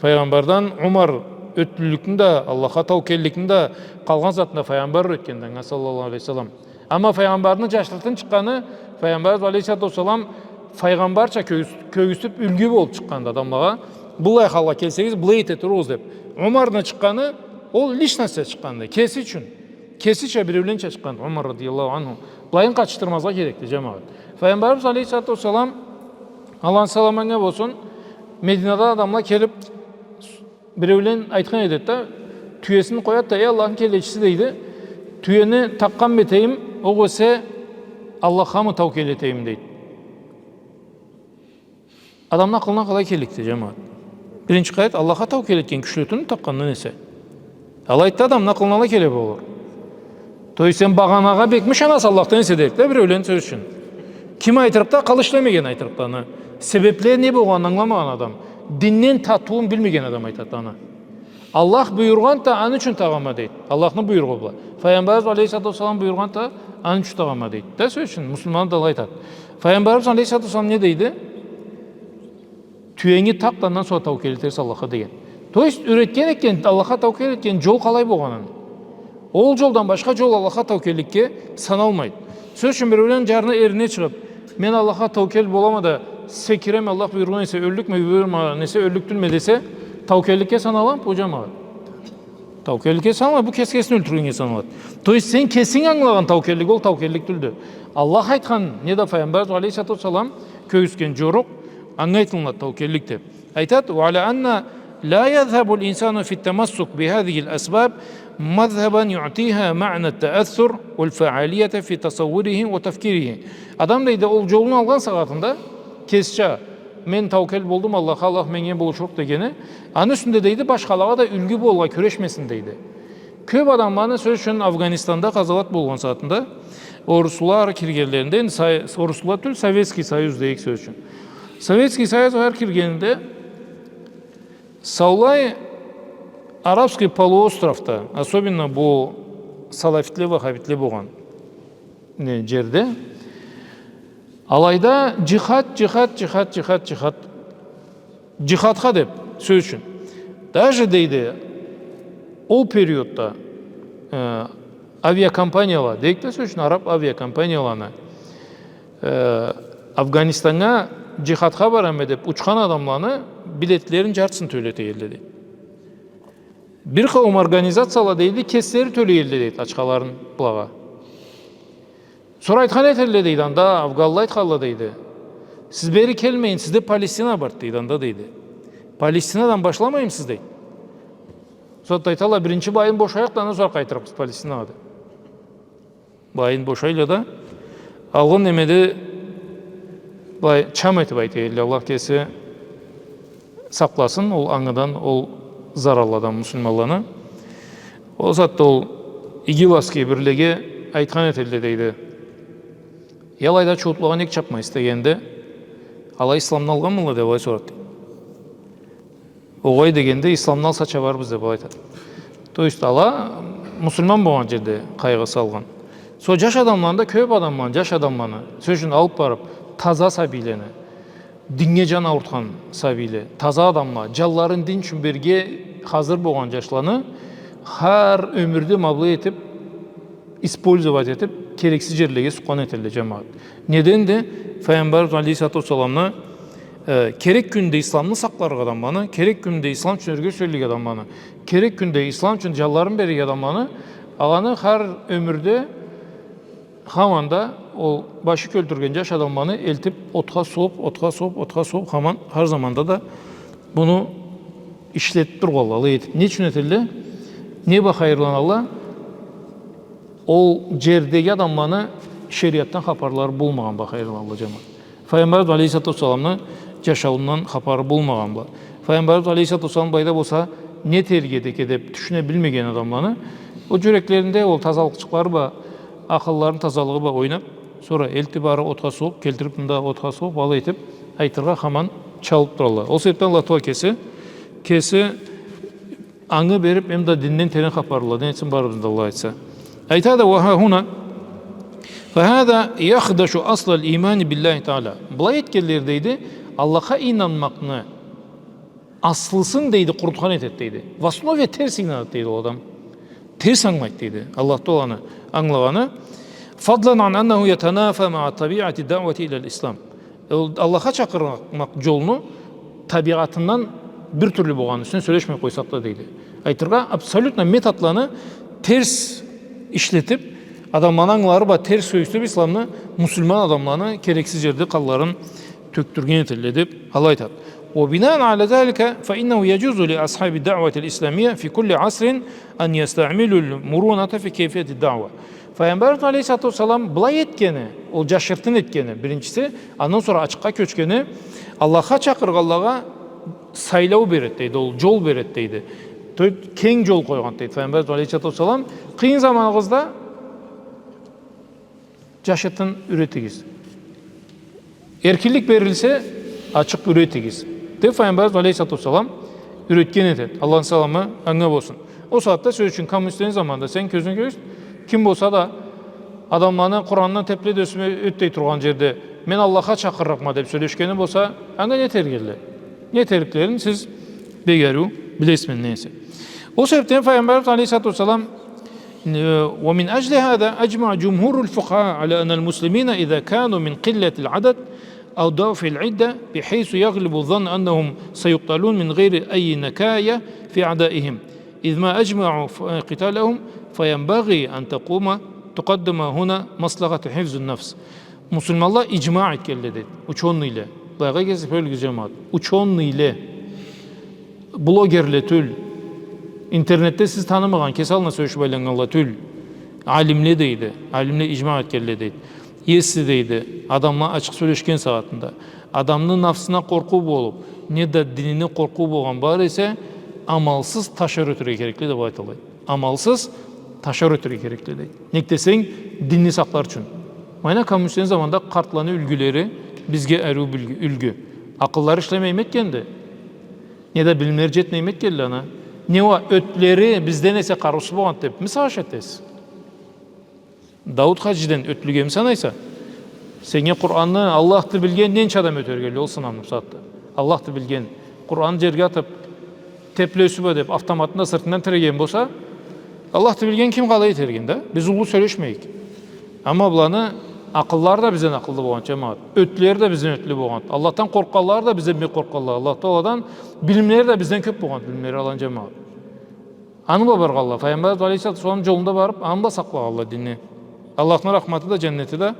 Файгъамбардан Умар ётлюлюкню да, Аллахха таукелликни да, къалгъан затны да Файгъамбар юретгенди анга, саллаллаху алейхи ва саллам. Амма Файгъамбарны джашлыкъдан чыкъгъаны, Файгъамбарыбыз алейхиссалату уассалам файгъамбарча кёгюз-, кёгюзтюб, юлгю болуб чыкъгъанды адамлагъа. Быллай халгъа келсегиз, былай эте туругъуз деб. Умарны чыкъгъаны, ол личностьча чыкъгъанды. Кеси ючюн. Кесича, биреуленча чыкъгъанды Умар радияллаху анху. Былайын къатышдырмазгъа керекди, джамагъат. Файгъамбарыбыз алейхиссалату уассалам, Аллахны саламы анга болсун, Мединада адамла келиб, биреулен айтхан этеди да, тюесин къояды да, эй, Аллахны келечиси, дейди, тюени такъгъанмы этейим, огъесе эсе Аллаххамы таукел этейим, дейди. Адамны акъылына къалай келликди, джамагъат? Биринчи къарайды, Аллахха таукел этген кючлю тюлмю такъгъандан эсе? Алайды да, адамны акъылына алай келе болур. То есть сен багъанагъа бек ышанаса Аллахдан эсе дерик да, биреулен, сёз ючюн. Ким айтырыкъ да, къалыш демеген айтырыкъланы. Себебле не болгъанын ангыламагъан адам. Динден татыуун билмеген адам айтады аны. Аллах буюргъанды да, аны ючюн тагъанма, дейди. Аллахны буйругъу бла. Файгъамбарыбыз алейхиссалату уассалам буюргъанды да, аны ючюн тагъанма, дейди. Да, сёз ючюн, муслиман да алай айтады. Файгъамбарыбыз алейхиссалату уассалам не дейди? Тюенги такъ да, андан сора таукел этерсе Аллахха, деген. То есть юретген экен, Аллахха таукел этген джол къалай болгъанын. Ол джолдан башха джол Аллахха таукелликге саналмайды. Сёз ючюн, биреулен джарны эрине чыгъыб, мен Аллахха таукел болама да, секиреме, Аллах буюргъан эсе ёллюкме, буюрмагъан эсе ёллюк тюлме десе, таукелликге саналамы бу, джамагъат? Таукелликге саналмайды, бу кеси кесин ёлтюргеннге саналады. То есть сен кесинг ангылагъан таукеллик, ол таукеллик тюлдю. Аллах айтхан, неда Файгъамбарыбыз алейхиссалату уассалам кёргюзтген джорукъ, анга айтылынады таукеллик деб. Айтады, وعلى أن لا يذهب الإنسان في التمسك بهذه الأسباب مذهبا يعطيها معنى التأثر والفعالية في تصوره وتفكيره. Адам, дейди, ол джолун алгъан сагъатында, кесича, мен таукел болдум Аллахха, Аллах меннге болушурукъ дегени, аны юсюнде, дейди, башхалагъа да юлгю болургъа кюрешмесин, дейди. Кёб адамланы, сёз ючюн, Афгъанистанда къазауат болгъан сагъатында орусла ары киргенлеринде, энди сай-, орусла тюл, Советский Союз дейик, сёз ючюн. Советский Союз ары киргенинде саулай Арабский полуостровда, особенно бу салафитле, ваххабитле болгъан, не, джерде, алайда джихад, джихад, джихад, джихад, джихад. Джихадха деб, сёз ючюн. Даже, дейди, ол периодда, э, авиакомпанияла, дейик да, сёз ючюн, араб авиакомпанияланы, э, Афгъанистаннга джихадха барама деб учхан адамланы билетлерин джартысын тёлете эдиле, дейди. Бир къауум организацияла, дейди, кеслери тёлей эдиле, дейди, ачхаларын былагъа. Сора айтхан этелле, дейди, анда афгъанла айтханла, дейди, сиз бери келмейин, сизде Палестина барды, дейди, анда, дейди. Палестинадан башламаймысыз, дейди. Сора да айталла, биринчи былайын бошайыкъ да, андан сора къайтырыкъбыз Палестинагъа, дейди. Былайын бошайла да, алгъын немеде былай чам этиб айта эдиле, Аллах кеси сакъласын ол ангыдан, ол заралладан муслиманланы. Ол сагъатда ол игиловский бирлеге айтхан этелле, дейди. Я алайда чуутлагъа нек чапмайсыз дегенде, ала исламны алгъанмыла деб алай сорады. Огъай дегенде, исламны алса чабарбыз деб алай айтады. То есть ала муслиман болгъан джерде къайгъы салгъан. Сора джаш адамланы да, кёб адамланы, джаш адамланы, сёз ючюн, алыб барыб, таза сабийлени, диннге джан аурутхан сабийле, таза адамла, джанларын дин ючюн берирге хазыр болгъан джашланы хар ёмюрде ма былай этиб, использовать этиб, керексиз джерлеге сукъгъан этелле, джамагъат. Неденди? Файгъамбарыбыз алейхиссалату уассаламны, э, керек кюнде исламны сакъларыкъ адамланы, керек кюнде ислам ючюн ёрге сюеллик адамланы, керек кюнде ислам ючюн джанларын берлик адамланы, аланы хар ёмюрде хаманда ол башы кёлтюрген джаш адамланы элтиб, отха сууб, отха сууб, отха сууб, хаман хар заманда да муну ишлетиб тургъанла, алай этиб. Не ючюн этелле? Не бла хайырланалла? Ол джердеги адамланы шериатдан хапарлары болмагъан бла хайырланалла, джамагъат. Файгъамбарыбыз алейхиссалату уассаламны джашауундан хапары болмагъан бла. Файгъамбарыбыз алейхиссалату уассалам былайда болса, не этерге эди экен деп тюшюне билмеген адамланы, ол джюреклеринде ол тазалыкъчыкълары бла, акъылларыны тазалыгъы бла ойнап, сора элтиб ары отха сугъуб, келтириб мында отха сугъуб, алай этиб, айтыргъа, хаман чалыб туралла. Ол себебден Аллах Тагъала кеси, кеси ангы бериб, эм да динден терен хапарлыладан этсин барыбызны да, Аллах айтса. Айтады: «وها هنا فهذا يخدش أصل الإيمان بالله تعالى». Былай этгенле, дейди, Аллахха ийнанмакъны аслысын, дейди, къурутхан этеди, дейди. В основе терс ийнанады, дейди, ол адам. Терс ангылайды, дейди, Аллах Тагъаланы ангылагъаны. «فضلا عن أنه يتنافى مع طبيعة الدعوة إلى الإسلام». Ол Аллахха чакъырмакъ джолну табиатындан бир тюрлю болгъанын юсюнден сёлешмей къойсакъ да, дейди. Айтыргъа, абсолютно методланы терс ишлетиб, адамланы ангылары бла терс сёлешиб, исламны, муслиман адамланы керексиз джерде къанларын тёкдюрген этелле деб, алай айтады. «وبناء على ذلك فإنه يجوز لأصحاب الدعوة الإسلامية في كل عصر أن يستعملوا المرونة في كيفية الدعوة». Файгъамбарыбыз алейхиссалату уассалам былай этгени, ол джашыртын этгени, биринчиси, андан сора ачыкъгъа кёчгени, Аллахха чакъыргъанлагъа сайлау береди, дейди, ол джол береди, дейди. То есть, кенг джол къойгъан, дейди Файгъамбарыбыз алейхиссалату уассалам. Къыйын заманыгъызда джашыртын юретигиз. Эркинлик берилсе, ачыкъ юретигиз, деб Файгъамбарыбыз алейхиссалату уассалам юретген этеди. Аллахны саламы анга болсун. Ол сагъатда, сёз ючюн, коммунистлени заманында сен кёзюнге кёрюрсюн, ким болса да, адамланы Къуранны тепле да ёсме ётдей тургъан джерде, «Мен Аллахха чакъырырыкъма» деб сёлешгени болса, анга не этерге эди? Не этериклерин сиз бек ариу билесиз, мен не эсе. Ол себебден Файгъамбарыбыз алейхиссалату уассалам Э, ومن أجل هذا أجمع جمهور الفقهاء على أن المسلمين إذا كانوا من قلة العدد أو ضعف العدة بحيث يغلب الظن أنهم سيقتلون من غير أي نكاية في أعدائهم، إذ ما أجمعوا ف-، قتالهم، فينبغي أن تقوم، تقدم هنا مصلحة حفظ النفس. Муслиманла иджмаъ этгенле, дейди, учёныйле. Былайгъа кеси бёлюгюз, джамагъат. Учёныйле. Блогерле тюл. Интернетде сиз танымагъан, кеси аллына сёлешиб айланнганла тюл. Алимле, дейди. Алимле иджмаъ этгенле, дейди. Если, дейди, адамла ачыкъ сёлешген сагъатында, адамны нафсына къоркъуу болуб, неда динине къоркъуу болгъан бар эсе, амалсыз ташар ётерге керекли деб айталла. Амалсыз ташар ётерге керекли, дейди. Нек десенг, динни сакълар ючюн. Ма ана коммунистлени заманында къартланы юлгюлери бизге ариу билги-, юлгю. Акъыллары ишлемейми этгенди? Неда билимлери джетмейми этгенди ана? Не уа, ётлери бизден эсе къарыусуз болгъанды деб, мисал, аш этесиз. Дауд хаджиден ётлюгеми санайса? Сеннге Къуранны, Аллахды билген ненча адам ётергенди ол сынауну бусагъатда? Аллахды билген, Къуранны джерге атыб, тепле ёсюб а деб, автоматны да сыртындан тиреген болса, Аллахды билген ким къалай этерген да? Биз уллу сёлешмейик. Амма буланы акъыллары да бизден акъыллы болгъан, джамагъат. Ётлери да бизден ётлю болгъан. Аллахдан къоркъгъанлары да бизден бек къоркъгъанла. Аллах Тааладан билимлери да бизден кёб болгъан, билимлери алан, джамагъат. Аны бла баргъанла, Файгъамбарыбыз алейхиссалату уассалам джолунда барыб, аны бла сакълагъанла динни. Аллахны рахматы да, джаннети да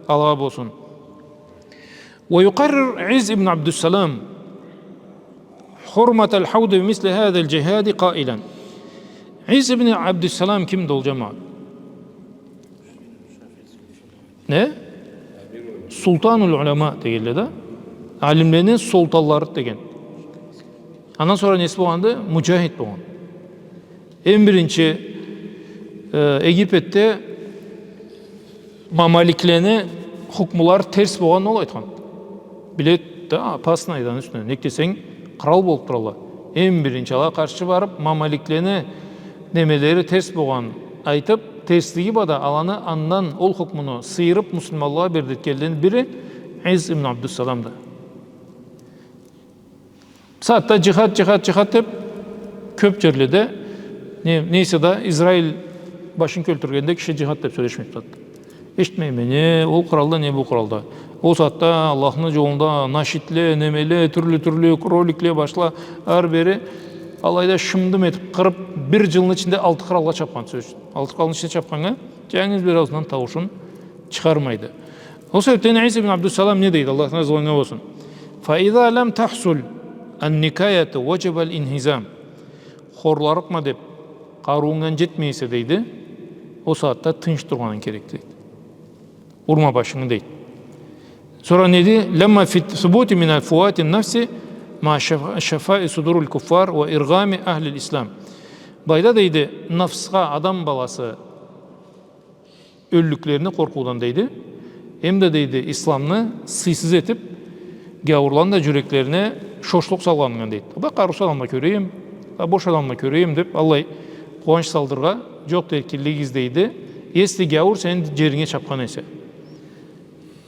алагъа болсун. ويقرر عز بن عبد السلام حرمة الحوض بمثل هذا الجهاد قائلا. Изз ибн Абдуссалам кимди ол, джамагъат? Не? Султанул улама дегенле да. Алимлени султанлары деген. Андан сора неси болгъанды? Муджахид болгъан. Эм биринчи, э, Египетде мамаликлени хукмулары терс болгъанын ол айтхан. Биледи да, опасный аны юсюнден. Нек десенг, кърал болуб туралла. Эм биринчи алагъа къаршы барыб, мамаликлени немелери терс болгъанын айтыб, терслиги бла да аланы андан ол хукмуну сыйырыб, муслиманлагъа бердиртгенлени бири Изз ибн Абдуссаламды. Сагъатда джихад, джихад, джихад деб, кёб джерледе, не, не эсе да, Израиль башын кёлтюргенде киши джихад деб сёлешмейди сагъатда. Эшитмейме, не ол къралда, не бу къралда. Ол сагъатда Аллахны джолунда нашидле, немеле, тюрлю-тюрлю роликле башла, ары-бери, алайда шымдым этиб, къырыб, бир джылны ичинде алты къралгъа чабхан, сёз ючюн. Алты къралны ичинде чабханнга, джангыз бир ауузундан тауушун чыгъармайды. Ол себебден Изз ибн Абдуссалам не дейди, Аллахдан разы болгъан болсун? فإذا لم تحصل النكاية وجب الانهزام. Хорларыкъма деб къарыуунга джетмей эсе, дейди, ол сагъатда тынч тургъанынг керек, дейди. Урма башынгы, дейди. Сора не дейди? لما في الثبوت من فوات النفس مع شف-، شفاء صدور الكفار وإرغام أهل الإسلام. Былайда дейди, нафсха, адам баласы ёллюклерине къоркъуудан дейди. Эм да дейди, исламны сыйсыз этип, гяуурланы да джюреклерине шошлукъ салгъанындан дейди. Бла къарыусуз адамла кёрейим, бла бош адамла кёрейим деп, аллай къууанч салдыргъа джокъду эркинлигигиз дейди. Если гяуур сени джеринге чапхан эсе.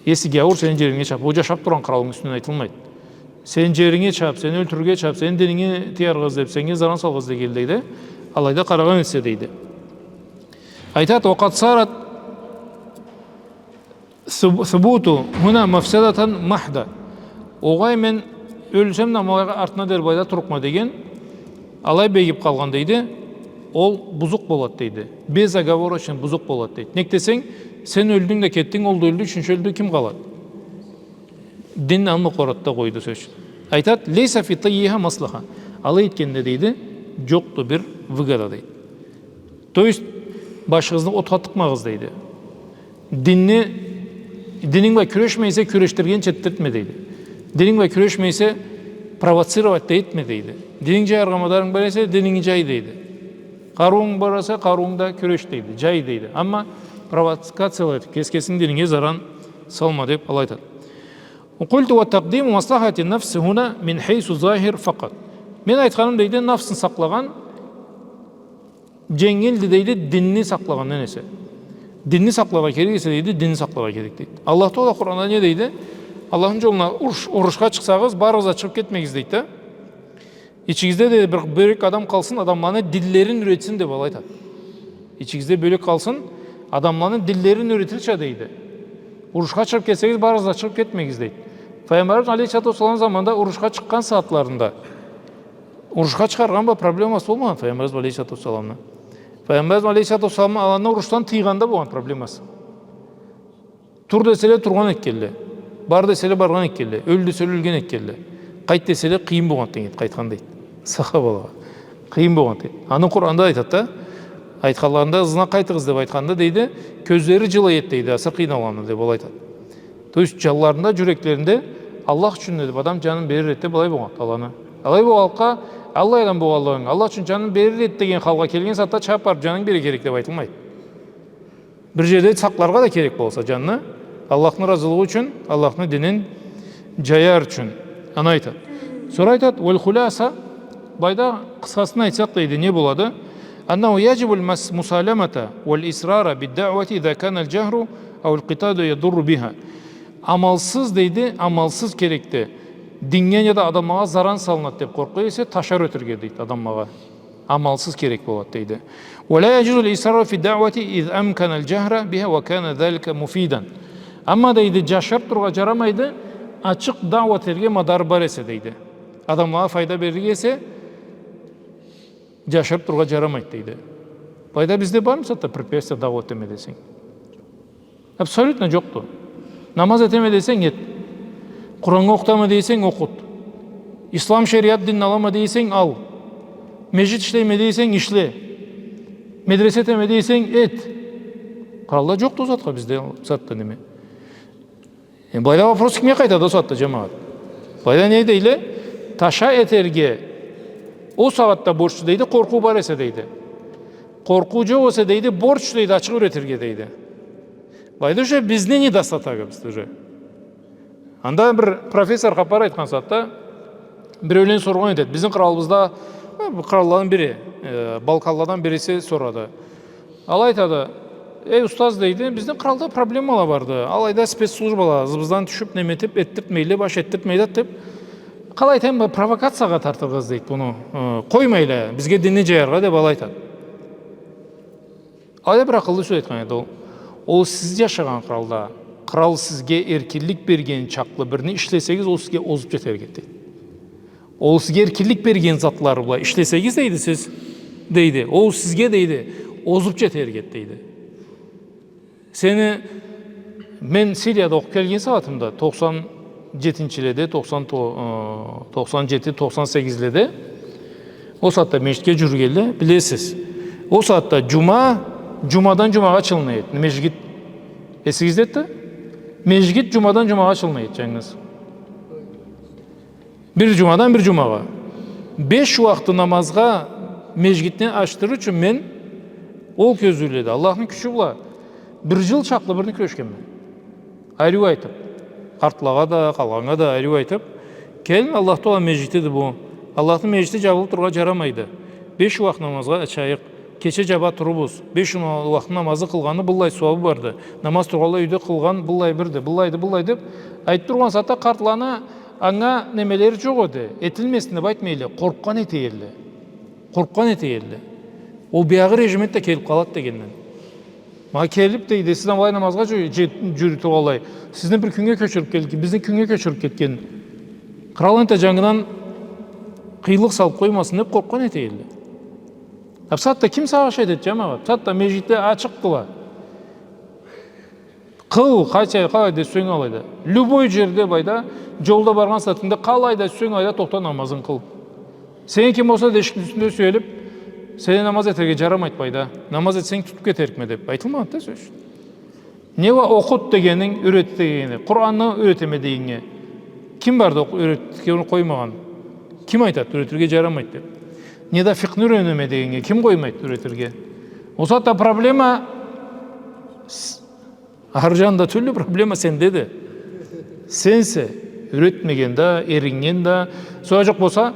Если гяуур сени джеринге чап, ол джашап тургъан къралынгы юсюнден айтылмайды. Сени джеринге чап, сени ёлтюрюрге чап, сени дининге тыяргъа излеп, сеннге заран салгъа излегенлей да, алайда къарагъан этсе дейди. Айтат, وقد صارت ثب-، ثبوت هنا مفسدة محضة. Огъай, мен ёлсем да, ма алайгъа артына дери былайда турукъма деген, алай бегип къалгъан дейди, ол бузукъ болат дейди. Безоговорочно бузукъ болат дейди. Нек десенг, сен ёлдюнг да кетдинг, ол да ёлдю, ючюнчю ёлдю, ким къалат? Дин аны къорат да къойду, сёз ючюн. Айтат, ليس في طيها مصلحة. Алай этгенде дейди, джокъду бир выгода дейди. То есть, башыгъызны отха тыкъмагъыз дейди. Динни, дининг бла кюрешмей эсе, кюрешдиргенча этдиртме дейди. Дининг бла кюрешмей эсе, провоцировать да этме дейди. Дининг джаяргъа мадарынг бар эсе, дининги джай дейди. Къарыуунг бар эсе, къарыуунг да кюреш дейди, джай дейди. Амма провокацияла этип, кеси кесинги дининге заран салма деп алай айтат. وقلت وتقديم مصلحة النفس هنا من حيث الظاهر فقط. Мен айтханым дейди, нафсын сакълагъан дженгилди дейди, динни сакълагъандан эсе. Динни сакъларгъа керек эсе дейди, динни сакъларгъа керек дейди. Аллах Тагъала Къуранда не дейди? Аллахны джолуна уруш-, урушха чыкъсагъыз, барыгъыз да чыгъып кетмегиз дейди да. Ичигизде дейди, бир бёлек адам къалсын, адамланы динлерин юретсин деп алай айтат. Ичигизде бёлек къалсын, адамланы динлерин юретирча дейди. Урушха чыгъып кетсегиз, барыгъыз да чыгъып кетмегиз дейди. Файгъамбарыбыз алейхиссалату уассалам заманда урушха чыкъгъан сагъатларында, урушха чыгъаргъан бла проблемасы болмагъан Файгъамбарыбыз алейхиссалату уассаламны. Файгъамбарыбыз алейхиссалату уассалам аланы урушдан тыйгъанда болгъан проблемасы. Тур деселе, тургъан этгенле. Бар деселе, баргъан этгенле. Ёл деселе, ёлген этгенле. Къайт деселе, къыйын болгъан этгенди, къайтхан дейди. Сахабалагъа. Къыйын болгъан этгенди. Аны Къуранда айтат да, айтханларында, ызына къайтыгъыз деп айтханда дейди, кёзлери джылай эди дейди, асыры къыйналгъанды деп алай айтат. То есть, джанларында, джюреклеринде Аллах ючюн деп адам джанын берир эди деп алай болгъан аланы. Алай болгъанлыкъгъа, аллай адам болгъанлыгъынг, Аллах ючюн джанын берир эди деген халгъа келген сагъатда чабып барып джанынгы берирге керек деп айтылмайды. Бир джерде сакъларгъа да керек болса джанны, Аллахны разылыгъы ючюн, Аллахны динин джаяр ючюн. Аны айтат. Сора айтат, والخلاصة, былайда къысхасын айтсакъ дейди, не болады? أنه يجب المس-، المسالمة والإصرار بالدعوة إذا كان الجهر أو القتال يضر بها. Амалсыз дейди, амалсыз керекди. Диннге неда адамлагъа заран салынат деп къоркъуу эсе, ташар ётерге дейди адамлагъа. Амалсыз керек болат дейди. ولا يجوز الإصرار في الدعوة إذا أمكن الجهر بها وكان ذلك مفيدا. Амма дейди, джашырып турургъа джарамайды, ачыкъ даъуа этерге мадар бар эсе дейди. Адамлагъа файда берир эсе, джашырып турургъа джарамайды дейди. Былайда бизде бармы сагъатда препятствие даъуа этеме десенг? Абсолютно джокъду. Намаз этеме десенг, эт. Къураннга окъутама дейсенг, окъут. Ислам шериат динни алама дейсенг, ал. Межгит ишлейме дейсенг, ишле. Медресе этеме дейсенг, эт. Къралда джокъду ол затха бизде, ол сагъатда неме. Э, былайда вопрос кимге къайтады ол сагъатда, джамагъат? Былайда не дейле? Таша этерге ол сагъатда борчду дейди, къоркъуу бар эсе дейди. Къоркъуу джокъ эсе дейди, борчду дейди, ачыкъ юретирге дейди. Былайда уже бизни недостатогубуз уже. Анда бир профессор хапар айтхан сагъатда биреулен соргъан этет. Бизни къралыбызда, э, бу къралладан бири, э, Балканладан бириси сорады. Алай айтады, эй, устаз, дейди, бизни къралда проблемала барды. Алайда спецслужбала ызыбыздан тюшюп, неме этип, этдиртмейле, баш этдиртмейле, деп. Къалай айтайым, бир провокациягъа тартыргъа излейди муну. Э, къоймайла, бизге динни джаяргъа, деп алай айтады. Алай бир акъыллы сёз айтхан эди ол. Ол сиз джашагъан къралда, кърал сизге эркинлик берген чакълы бирни ишлесегиз, ол сизге озуп джетерге эди, дейди. Ол сизге эркинлик берген затлары бла ишлесегиз, дейди, сиз, дейди, ол сизге, дейди, озуп джетерге, дейди. Сени, мен Сирияда окъуп келген сагъатымда, токъсан джетинчиледе, токъсан то-, э, токъсан джети, токъсан сегизледе, ол сагъатда межгитге джюрюгенле билесиз. Ол сагъатда джума, джумадан джумагъа ачылына эди межгит. Эсигиздеди да? Межгит джумадан джумагъа ачылмай эди, джангыз. Бир джумадан бир джумагъа. Беш уахты намазгъа межгитни ачдырыр ючюн мен ол кёзюуледе, Аллахны кючю бла, бир джыл чакълы бирни кюрешгенме. Ариу айтыб. Къартлагъа да, къалгъаннга да ариу айтыб. Келинг, Аллах Тааланы межгитиди бу. Аллахны межгити джабылыб турургъа джарамайды. Беш уахт намазгъа ачайыкъ. Кече джаба турурбуз. Беш уахт намазны къылгъанны быллай сууабы барды. Намаз тургъанлай юйде къылгъан быллай бирди. Быллайды, быллай деб айтыб тургъан сагъатда къартланы анга немелери джокъ эди. Этилмесин деб айтмай эдиле. Къоркъгъан эте эдиле. Къоркъгъан эте эдиле. Ол биягъы режимент да келиб къалады дегенден. Ма келиб, дейди, сиз алай намазгъа джю-, джю-, джюрюй тургъанлай, сизни бир кюннге кёчюрюб келген, бизни кюннге кёчюрюб кетген. Кърал энтда джангыдан къыйынлыкъ салыб къоймасын деб къоркъгъан эте эдиле. А бусагъатда ким сагъыш этеди, джамагъат? Бусагъатда межгитле ачыкъдыла. Къыл, къайсы, къалайда сюйсенг алайда. Любой джерде былайда, джолда баргъан сагъатынгда, къалайда сюйсенг алайда тохта, намазынгы къыл. Сени ким болса да эшикни юсюнде сюелиб, сени намаз этерге джарамайды былайда. Намаз этсенг, тутуб кетерикме деб айтылмагъанды да сёз ючюн. Не уа окъут дегенинг, юрет дегенинг, Къуранны юретеме дегеннге ким барды, окъ-, юретирге къоймагъан? Ким айтады, юретирге джарамайды деб? Не да фикъхны юренеме дегеннге ким къоймайды юретирге? Ол сагъатда проблема с-, ары джанында тюлдю, проблема сендеди. Сенсе юретмеген да, эриннген да, сора джокъ болса,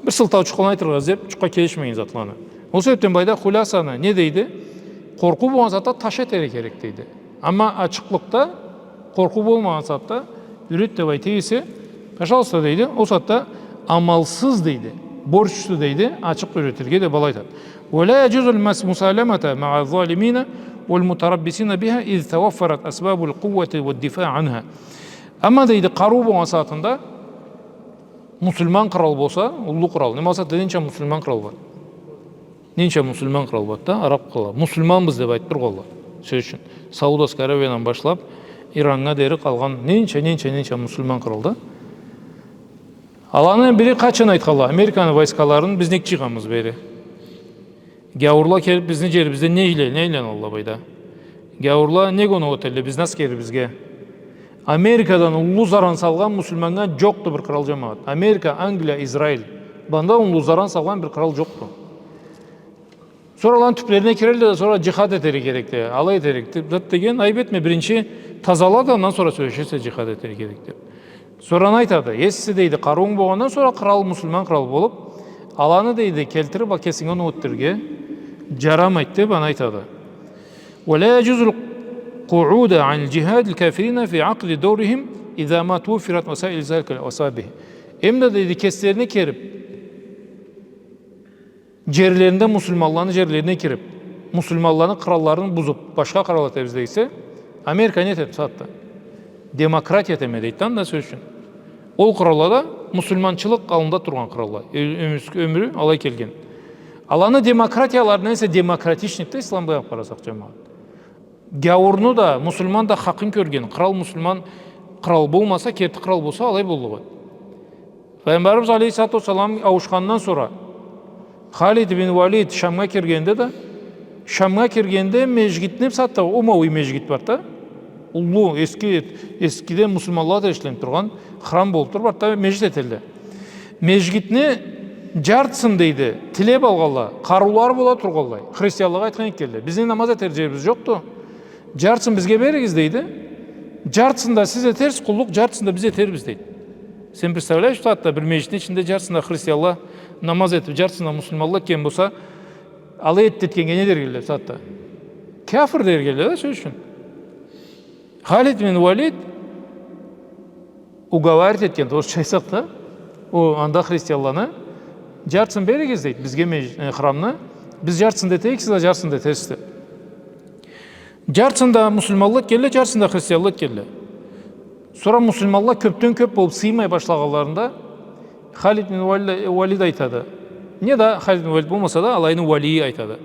бир сылтау чукъ айтыргъа излеб, джукъгъа келишмеген затланы. Ол себебден былайда хуласаны не дейди? Къоркъуу болгъан сагъатда таш этерге керек, дейди. Амма ачыкълыкъда, къоркъуу болмагъан сагъатда юрет деб айта эсе, пожалуйста, дейди, ол сагъатда амалсыз, дейди, борчду, дейди, ачыкъ юретирге деб алай айтады. ولا يجوز المس-، المسالمة مع الظالمين والمتربصين بها إذ توفرت أسباب القوة والدفاع عنها. Амма, дейди, къарыу болгъан сагъатында муслиман кърал болса, уллу кърал. Не, масала, ненча муслиман кърал бар? Ненча муслиман кърал бар да, араб кърал. Муслиманбыз деб айтыб тургъанла. Сёз ючюн, Саудовская Аравиядан башлаб, Ираннга дери къалгъан ненча, ненча, ненча муслиман кърал да. Аланы бири къачан айтханла, Американы войскаларын биз нек джыйгъанбыз бери? Гяуурла келиб бизни джерибизде не иле-, не айланалла былайда? Гяуурла не гонок этелле бизни аскерибизге? Америкадан уллу заран салгъан муслиманнга джокъду бир кърал, джамагъат. Америка, Англия, Израиль. Мындан уллу заран салгъан бир кърал джокъду. Сора аланы тюблерине кирелле да, сора джихад этерге керекди, алай этерге керекди деген, айыб этме, биринчи тазала да, андан сора сёлеширсе джихад этерге керекди. Сора не айтады? Если, дейди, къарыуунг болгъандан сора кърал, муслиман кърал болуб, аланы, дейди, келтириб, а, кесинге оноу этдирирге джарамайды деб, аны айтады. ولا يجوز القعود عن الجهاد الكافرين في عقد دورهم إذا ما توفرت وسائل ذلك وأسبابه. Эм да, дейди, кеслерине келиб, джерлеринде, муслиманланы джерлерине кириб, муслиманланы къралларын бузуб, башха кърал этебиз десе, Америка не этеди бусагъатда? Демократия этеме дейди да, анда, сёз ючюн. Ол къраллада муслиманчылыкъ аллында тургъан къралла. Ё-, ёмюрсю-, ёмюрю алай келген. Аланы демократияларындан эсе демократичныйды да ислам, былай алыб къарасакъ, джамагъат. Гяуурну да, муслиман да хакъын кёрген кърал, муслиман кърал болмаса, керти кърал болса, алай боллукъ эди. Пайгъамбарыбыз алейхиссалату уассалам ауушхандан сора Халид бин Валид Шамгъа киргенде да, Шамгъа киргенде межгитни, бусагъатда Умави межгит барды да, уллу, эски, эскиде муслиманла да ишлеб тургъан, храм болуб туруб, барды да, межгит этелле. Межгитни джартысын, дейди, тилеб алгъанла, къарыулары бола тургъанлай, христианлагъа айтхан экенле: «Бизни намаз этер джерибиз джокъду. Джартысын бизге беригиз», — дейди. «Джартысын да сиз этерсиз къуллукъ, джартысын да биз этербиз», — дейди. Сен представляешь, бусагъатда бир межгитни ичинде джартысында христианла намаз этиб, джартысында муслиманла этген болса, алай этди этгеннге не дер эдиле бусагъатда? Кяфыр дер эдиле да, сёз ючюн. Халид бин Валид уговаривать этген, орусча айтсакъ да, ол анда христианланы: «Джартысын беригиз, — дейди, — бизге меж-, э, храмны, биз джартысын да этерик, сиз да джартысын да этерсиз», — деб. Джартысында муслиманла этгенле, джартысында христианла этгенле. Сора муслиманла кёбден кёб болуб сыймай башлагъанларында Халид бин Вали-, Валид айтады. Не да Халид бин Валид болмаса да, алайны валийи айтады.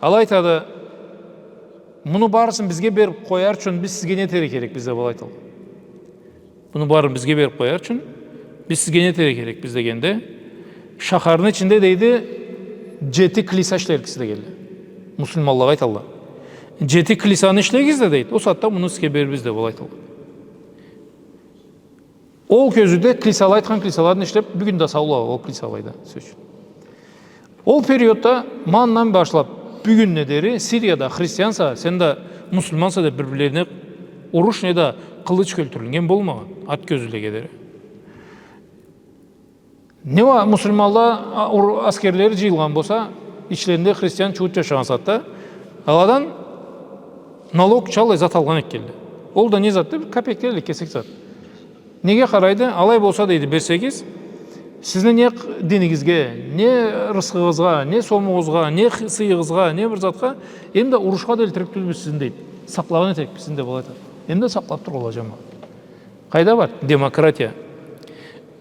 Алай айтады: «Муну барысын бизге бериб къояр ючюн биз сизге не этерге керекбиз?» — деб алай айтады. «Муну барын бизге бериб къояр ючюн биз сизге не этерге керекбиз?» — дегенде, шахарны ичинде, дейди, джети клиса ишлерик киси дегенле. Муслиманлагъа айталла. Джети клисаны ишлегиз да, дейди. Ол сагъатда муну сизге берирбиз деб, алай айталла. Ол кёзюуде клисала айтхан клисаларын ишлеб, бюгюн да саула ол клисалайда, сёз ючюн. Ол периодда, ма андан башлаб бюгюннге дери Сирияда христианса, сен да муслиманса деб бир-бирлерине уруш неда къылыч кёлтюрюлген болмагъан, ат кёзюулеге дери. Не уа муслиманла, а, ур-, аскерлери джыйылгъан болса, ичлеринде христиан чуут джашагъан сагъатда, аладан налог, чалай зат алгъан этгелле. Ол да не затды? Бир капекле, кесек зат. Неге къарайды? Алай болса, дейди, берсегиз, сизни не къ-, динигизге, не рысхыгъызгъа, не сомугъузгъа, не х-, сыйыгъызгъа, не бир затха, эм да урушха да элтирик тюлбюз сизни, дейди. Сакълагъан этерикбиз сизни деб алай айтады. Эм да сакълаб тургъанла, джамагъат. Къайда бар демократия?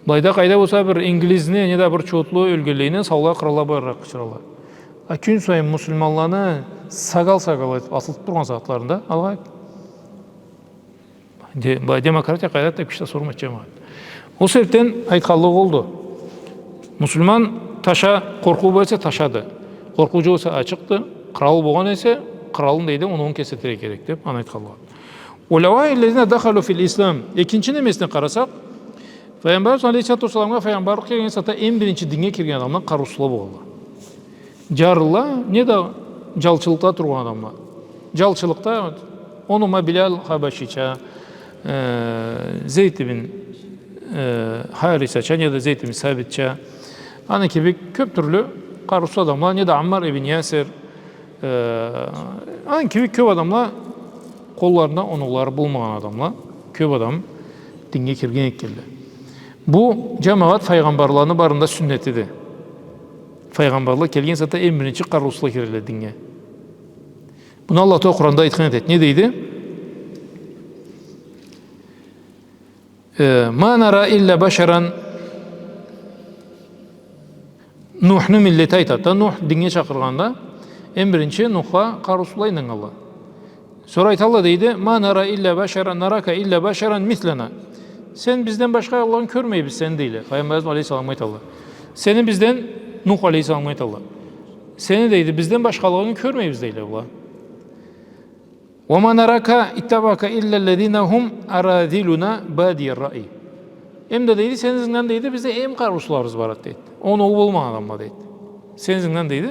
Былайда къайда болса бир инглизни, неда бир чууутлу ёлгенлейине саулай къыралла, бу джарла къычыралла. А кюн сайын муслиманланы сагъал-сагъал этиб асылтыб тургъан сагъатларында, алгъа де-, былай демократия къайда деб киши да сормайды, джамагъат. Ол себебден айтханлыгъы олду. Муслиман таша, къоркъуу бар эсе, ташады. Къоркъуу джокъ эсе, ачыкъды. Къырал болгъан эсе, къыралын, дейди, оноуун кеси этерге керек деб, аны айтханлыгъы. والأوائل الذين دخلوا في الإسلام. Экинчи немесине къарасакъ, Файгъамбарыбыз алейхиссалату уассаламгъа файгъамбарлыкъ келген сагъатда эм биринчи динге кирген адамла къарыусузла болгъанла. Джарлыла, неда джалчылыкъда тургъан адамла. Джалчылыкъда, оноума Билал Хабашича, э, Зейд ибн, э, Харисача, неда Зейд ибн Сабитча, аны кибик кёб тюрлю къарыусуз адамла, неда Аммар ибн Ясир, Э, аны кибик кёб адамла, къолларында оноулары болмагъан адамла, кёб адам динге кирген этгелле. Бу, джамагъат, файгъамбарланы барында сюннетиди. Файгъамбарла келген сагъатда эм биринчи къарыусузла кирелле динге. Муну Аллах Тагъала Къуранда айтхан этеди. Не дейди? Э, ما نرى إلا بشرا. Нухну миллети айтады да, Нух динге чакъыргъанда, эм биринчи Нухха къарыусузла ийнаннганла. Сора айталла, дейди, ما نرى إلا بشرا، نراك إلا بشرا مثلنا. Сен бизден башха алланы кёрмейбиз сени, дейле. Файгъамбарыбыз алейхиссаламгъа айталла. Сени бизден, Нух алейхиссаламгъа айталла. Сени, дейди, бизден башхалыгъынгы кёрмейбиз, дейле, была. وما نراك اتبعك إلا الذين هم أراذلنا بادي الرأي. Эм да, дейди, сени ызынгдан, дейди, бизде эм къарыусузларыбыз барады, дейди. Оноу болмагъан адамла, дейди. Сени ызынгдан, дейди,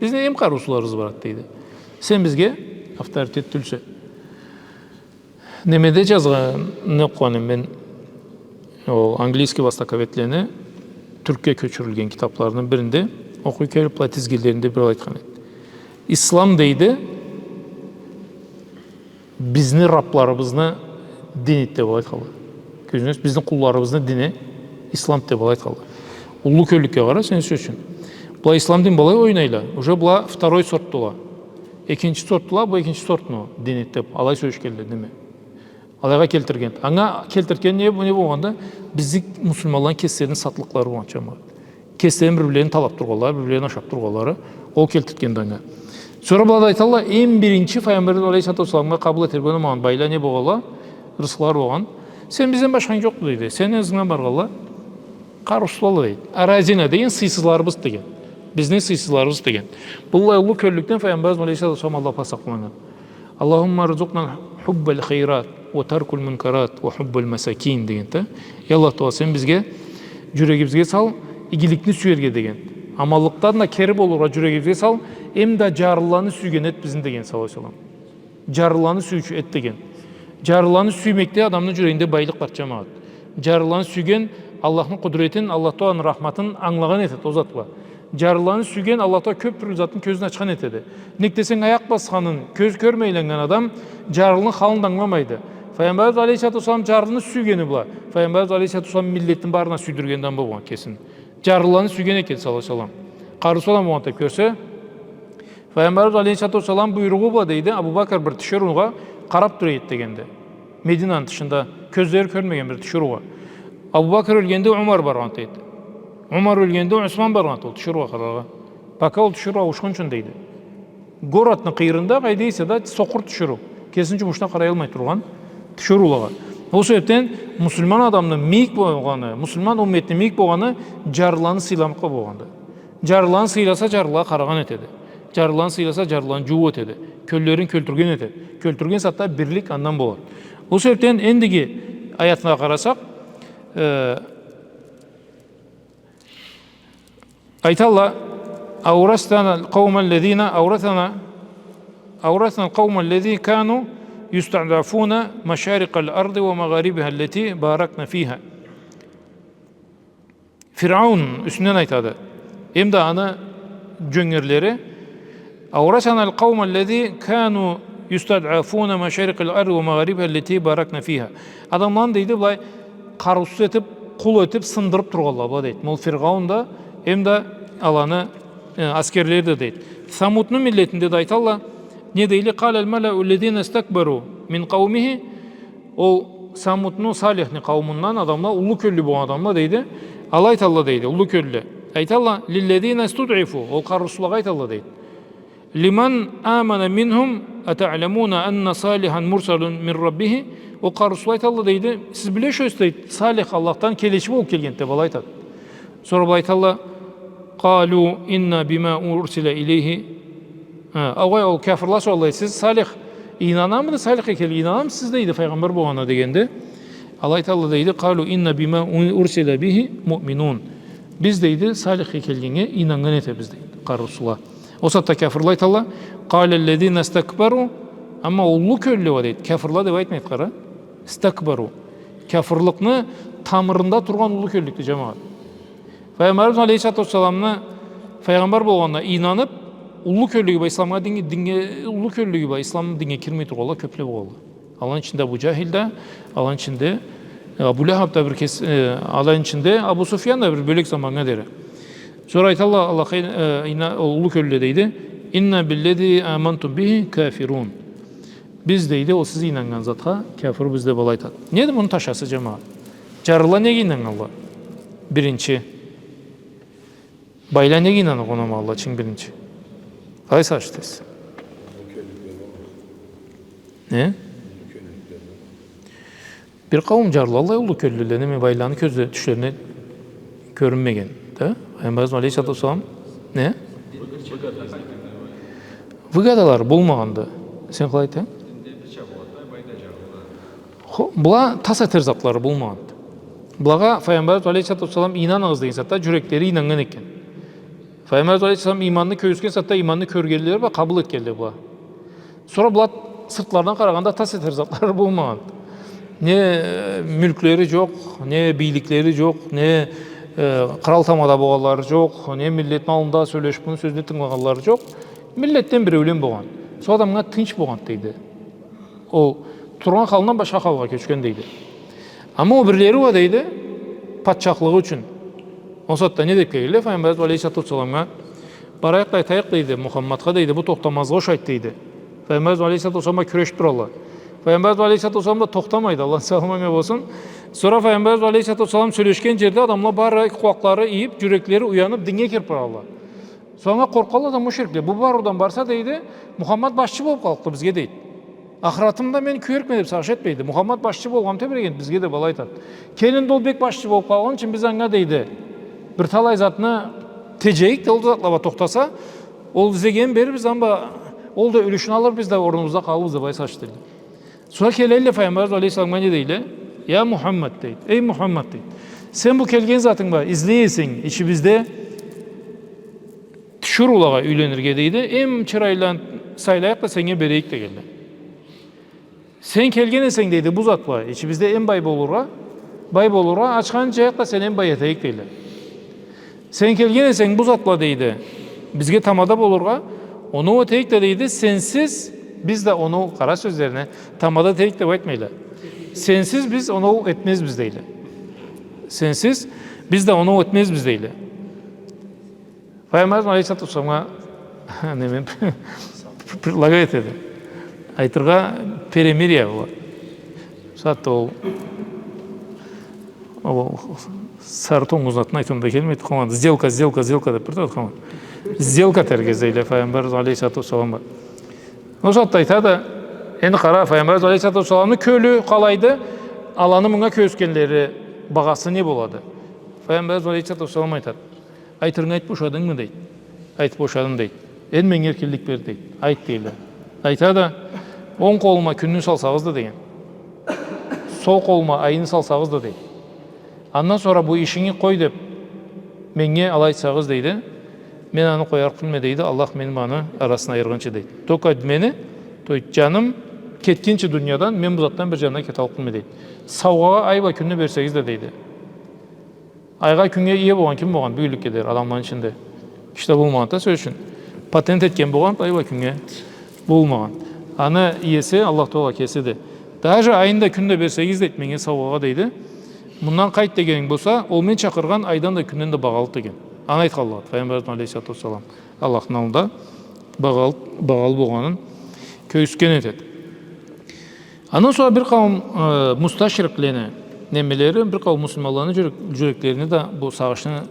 бизде эм къарыусузларыбыз барады, дейди. Сен бизге авторитет тюлсе. Немеде джазгъанын окъугъанма мен, ол английский востоковедлени тюркге кёчюрюлген китабларыны биринде окъуй келиб, былай тизгинлеринде бир айтхан эди. Ислам, дейди, бизни рабларыбызны дини деб алай айтханла. Кёрдюгюз, бизни къулларыбызны дини ислам деб алай айтханла. Уллу кёллюкге къара, сен сёз ючюн. Была ислам дин былай ойнайла. Уже была второй сорттула. Экинчи сорттула, бу экинчи сортну дини деб алай сёлешгенле, неме. Алайгъа келтирген. Анга келтирген не, не болгъанды? Бизни муслиманланы кеслерини сатлыкълары болгъан, джамагъат. Кеслерини бир-бирлерин талаб тургъанлары, бир-бирлерин ашаб тургъанлары, ол келтиргенди анга. Сора была да айталла, эм биринчи Файгъамбарыбыз алейхиссалату уассаламгъа къабыл этерге болмагъан байла не болгъанла? Рысхылары болгъан. Сен бизден башханг джокъду, дейди. Сени ызынгдан баргъанла къарыусузла, дейди. Аразина деген сыйсызларыбыз деген. Бизни сыйсызларыбыз деген. Быллай уллу кёллюкден Файгъамбарыбыз алейхиссалату уассалам Аллах пасакълагъан. اللهم ارزقنا حب الخيرات وترك المنكرات وحب المساكين деген да. Я Аллах Тагъала, сен бизге, джюрегибизге сал, игиликни сюерге деген. Аманлыкъдан да кери болургъа джюрегибизге сал, эм да джарлыланы сюйген эт бизни деген, саллаллаху алейхи уа саллам. Джарлыланы сюйюучю эт деген. Джарлыланы сюймекде адамны джюрегинде байлыкъ бар, джамагъат. Джарлыланы сюйген Аллахны къудретин, Аллах Тагъаланы рахматын ангылагъан этеди ол зат бла. Джарлыланы сюйген Аллах Тагъала кёб тюрлю затны кёзюн ачхан этеди. Нек десенг, аякъ басханын кёз кёрмей айланнган адам джарлыланы халын да ангыламайды. Файгъамбарыбыз алейхиссалату уассалам джарлыланы сюйгени бла Файгъамбарыбыз алейхиссалату уассалам миллетни барына сюйдюрген адам болгъан кеси. Джарлыланы сюйген экен, саллаллаху алейхи уа саллам. Къарыусуз адам болгъан деб кёрсе, Файгъамбарыбыз алейхиссалату уассалам буйругъу бла, дейди, Абу Бакр бир тиширыугъа къараб тура эди дегенди. Мединаны тышында кёзлери кёрмеген бир тиширыугъа. Абу Бакр ёлгенде Умар баргъанды, дейди. Умар ёлгенде Усман баргъанды ол тиширыугъа къараргъа. Пока ол тиширыу ауушхунчу, дейди. Городну къыйырында, къайда эсе да, сокъур тиширыу. Кесини джумушуна къараялмай тургъан тиширыулагъа. Ол себебден муслиман адамны мийик болгъаны, муслиман умметни мийик болгъаны джарлыланы сыйламакъгъа болгъанды. Джарлыланы сыйласа, джарлылагъа къарагъан этеди. Джарлыланы сыйласа, джарлыланы джууукъ этеди. Кёллерин кёлтюрген этеди. Кёлтюрген сагъатда бирлик андан болады. Ол себебден эндиги аятына къарасакъ, э, айталла: أورثنا القوم الذين، أورثنا، أورثنا القوم الذين كانوا يستضعفون مشارق الأرض ومغاربها التي باركنا فيها. Фиръаун юсюнден айтады. Эм да аны джёнгерлери. أورثنا القوم الذين كانوا يستضعفون مشارق الأرض ومغاربها التي باركنا فيها. Адамланы, дейди, былай къарыусуз этиб, къул этиб, сындырыб тургъанла была, дейди. Ол Фиръаун да, эм да аланы, э, аскерлери да, дейди. Самудну миллетинде да айталла, не дейле: قال الملأ الذين استكبروا من قومه. Ол Самудну, Салихни къауумундан адамла, уллу кёллю болгъан адамла, дейди. Ала айталла, дейди, уллу кёллю. Айталла: للذين استضعفوا. Ол къарыусузлагъа айталла, дейди. لمن آمن منهم أتعلمون أن صالحا مرسل من ربه. Ол къарыусузла айталла, дейди: «Сиз билешмисиз, дейди, Салих Аллахдан келечи болуб келгенди», — деб ала айтады. Сора была айталла: قالوا إنا بما أرسل إليه. Ха, огъай, ол кяфырла соралла: «Сиз Салих, ийнанамыды Салихге келген, ийнанамысыз, дейди, файгъамбар болгъанына?» — дегенде, ала айталла, дейди: قالوا إنا بما أرسل به مؤمنون. «Биз, дейди, Салихге келгеннге ийнаннган этебиз», — дейди къарыусузла. Ол сагъатда кяфырла айталла. قال الذين استكبروا. Амма уллу кёллю уа, дейди. Кяфырла деб айтмайды, къара. استكبروا. Кяфырлыкъны тамырында тургъан уллу кёллюкдю, джамагъат. Файгъамбарыбыз алейхиссалату уассаламны файгъамбар болгъанына ийнаныб, уллу кёллюгю бла исламгъа, динге, динге, уллу кёллюгю бла ислам динге кирмей тургъанла кёбле болгъанла. Аланы ичинде Абу Джахил да, аланы ичинде, э, Абу Лахаб да бир кес-, э, аланы ичинде Абу Суфьян да бир бёлек заманнга дери. Сора айталла, Аллах, э, ина-, уллу кёллю, дейди: إنا بالذي آمنتم به كافرون. «Биз, дейди, ол сиз ийнаннган затха кяфырбыз», — деб ала айтады. Неди муну ташасы, джамагъат? Джарлыла неге ийнаннганла? Биринчи. Байла неге ийнаныб къонамагъалла, чынг биринчи? Къайсы ашты сиз? Не? Бир къауум джарлыла аллай уллу кёллюле, неме, байланы кёзле-, тюшлерине кёрюнмеген да. Файгъамбарыбыз алейхиссалату уассалам, не? Выгодалары болмагъанды. Сен къалай айтасынг? Хо, была тас этер затлары болмагъанды. Былагъа Файгъамбарыбыз алейхиссалату уассалам, «Ийнаннгыз» деген сагъатда джюреклери ийнаннган экен. Файгъамбарыбыз алейхиссалам иманны кёргюзтген сагъатда иманны кёргенлери бла къабыл этгенле была. Сора была сыртларындан къарагъанда тас этер затлары болмагъан. Не, э, мюлклери джокъ, не бийликлери джокъ, не, э, кърал тамада болгъанлары джокъ, не миллетни аллында сёлешиб, муну сёзюне тынгылагъанлары джокъ. Миллетден биреулен болгъан. Сора да мынга тынч болгъан, дейди. Ол тургъан халындан башха халгъа кёчген, дейди. Амма ол бирлери уа, дейди, патчахлыгъы ючюн. Ол сагъатда не деб келгенле Файгъамбарыбыз алейхиссалату уассаламгъа? «Барайыкъ да айтайыкъ, — дейди, — Мухаммадха, — дейди, — бу тохтамазлыкъ ушайды», — дейди. Файгъамбарыбыз алейхиссалату уассалам бла кюрешиб туралла. Файгъамбарыбыз алейхиссалату уассалам да тохтамайды, Аллахны саламы анга болсун. Сора Файгъамбарыбыз алейхиссалату уассалам сёлешген джерде адамла бары кулакълары ийиб, джюреклери уяныб, динге кириб баралла. Сора анга къоркъалла да мушрикле: «Бу барыудан барса, — дейди, — Мухаммад башчы болуб къаллыкъды бизге», — дейди. «Ахыратымда мен кюерикме деб сагъыш этмейди. Мухаммад башчы болгъанын тебрегенди бизге», — деб ала айтады. «Келинди ол бек башчы болуб къалгъан ючюн биз анга, — дейди, — бир талай затны теджейик да, ол да затла бла тохтаса, ол излегенин берирбиз, амма ол да юлюшюн алыр, биз да орнубузда къалырбыз», — деб ала айтады. Сора келелле Файгъамбарыбыз алейхиссаламгъа, не дейле? «Я Мухаммад, — дейди, — эй Мухаммад, — дейди, — сен бу келген затынг бла излей эсенг ичибизде тиширыулагъа юйленирге, — дейди, — эм чырайлыланы сайлайыкъ да сеннге берейик», — дегенле. «Сен келген эсенг, — дейди, — бу зат бла ичибизде эм бай болургъа, бай болургъа, ачханы джаяйыкъ да сени эм бай этейик», — дейле. «Сен келген эсенг бу зат бла, — дейди, — бизге тамада болургъа, оноу этейик да, — дейди, — сенсиз биз да оноу», — къара сёзлерине, тамада этейик деб айтмайла. «Сенсиз биз оноу этмезбиз», — дейле. «Сенсиз биз да оноу этмезбиз», — дейле. Файгъамбарыбыз алейхиссалату уассаламгъа, неме, предлагать этеди. Айтыргъа, перемирие бу. Сагъатда ол, ол сары тонгузну атын айтыуум да келмейди. Къоман, сделка, сделка, сделка деб бир да къоман. Сделка этерге излейле Файгъамбарыбыз алейхиссалату уассалам бла. Ол сагъатда айтады, энди къара, Файгъамбарыбыз алейхиссалату уассаламны кёлю къалайды, аланы мынга кёргюзтгенлери багъасы не болады? Файгъамбарыбыз алейхиссалату уассалам айтады. «Айтырынгы айтыб бошадынгмы?» — дейди. «Айтыб бошадым», — дейди. Энди меннге эркинлик бер, дейди. Айт, дейди. Айтады, онг къолума кюнню салсагъыз да, деген. Сол къолума айны салсагъыз да, дейди. Андан сора бу ишинги къой деп, меннге алай айтсагъыз, дейди. Мен аны къоярыкъ тюлме, дейди. Аллах мени аны арасын айыргъынчы, дейди. Только мени, то есть, джаным кетгинчи дуниядан, мен бу затдан бир джанына кеталлыкъ тюлме, дейди. Саугъагъа ай бла кюнню берсегиз да, дейди. Айгъа, кюннге ие болгъан ким болгъан бюгюнлюкге дери адамланы ичинде? Киши да болмагъанды да, сёз ючюн. Патент этген болгъан ай бла кюннге болмагъан. Аны иеси Аллах Тагъала кесиди. Даже айны да, кюнню да берсегиз, дейди, меннге саугъагъа, дейди. Мындан къайт дегенинг болса, ол мен чакъыргъан айдан да, кюнден да багъалыды, деген. Аны айтханлады Файгъамбарыбыз алейхиссалату уассалам. Аллахны аллында багъал-, багъалы болгъанын кёргюзтген этеди. Андан сора бир къауум, э, мусташрикълени немелери, бир къауум муслиманланы джюрек-, джюреклерине да бу сагъышны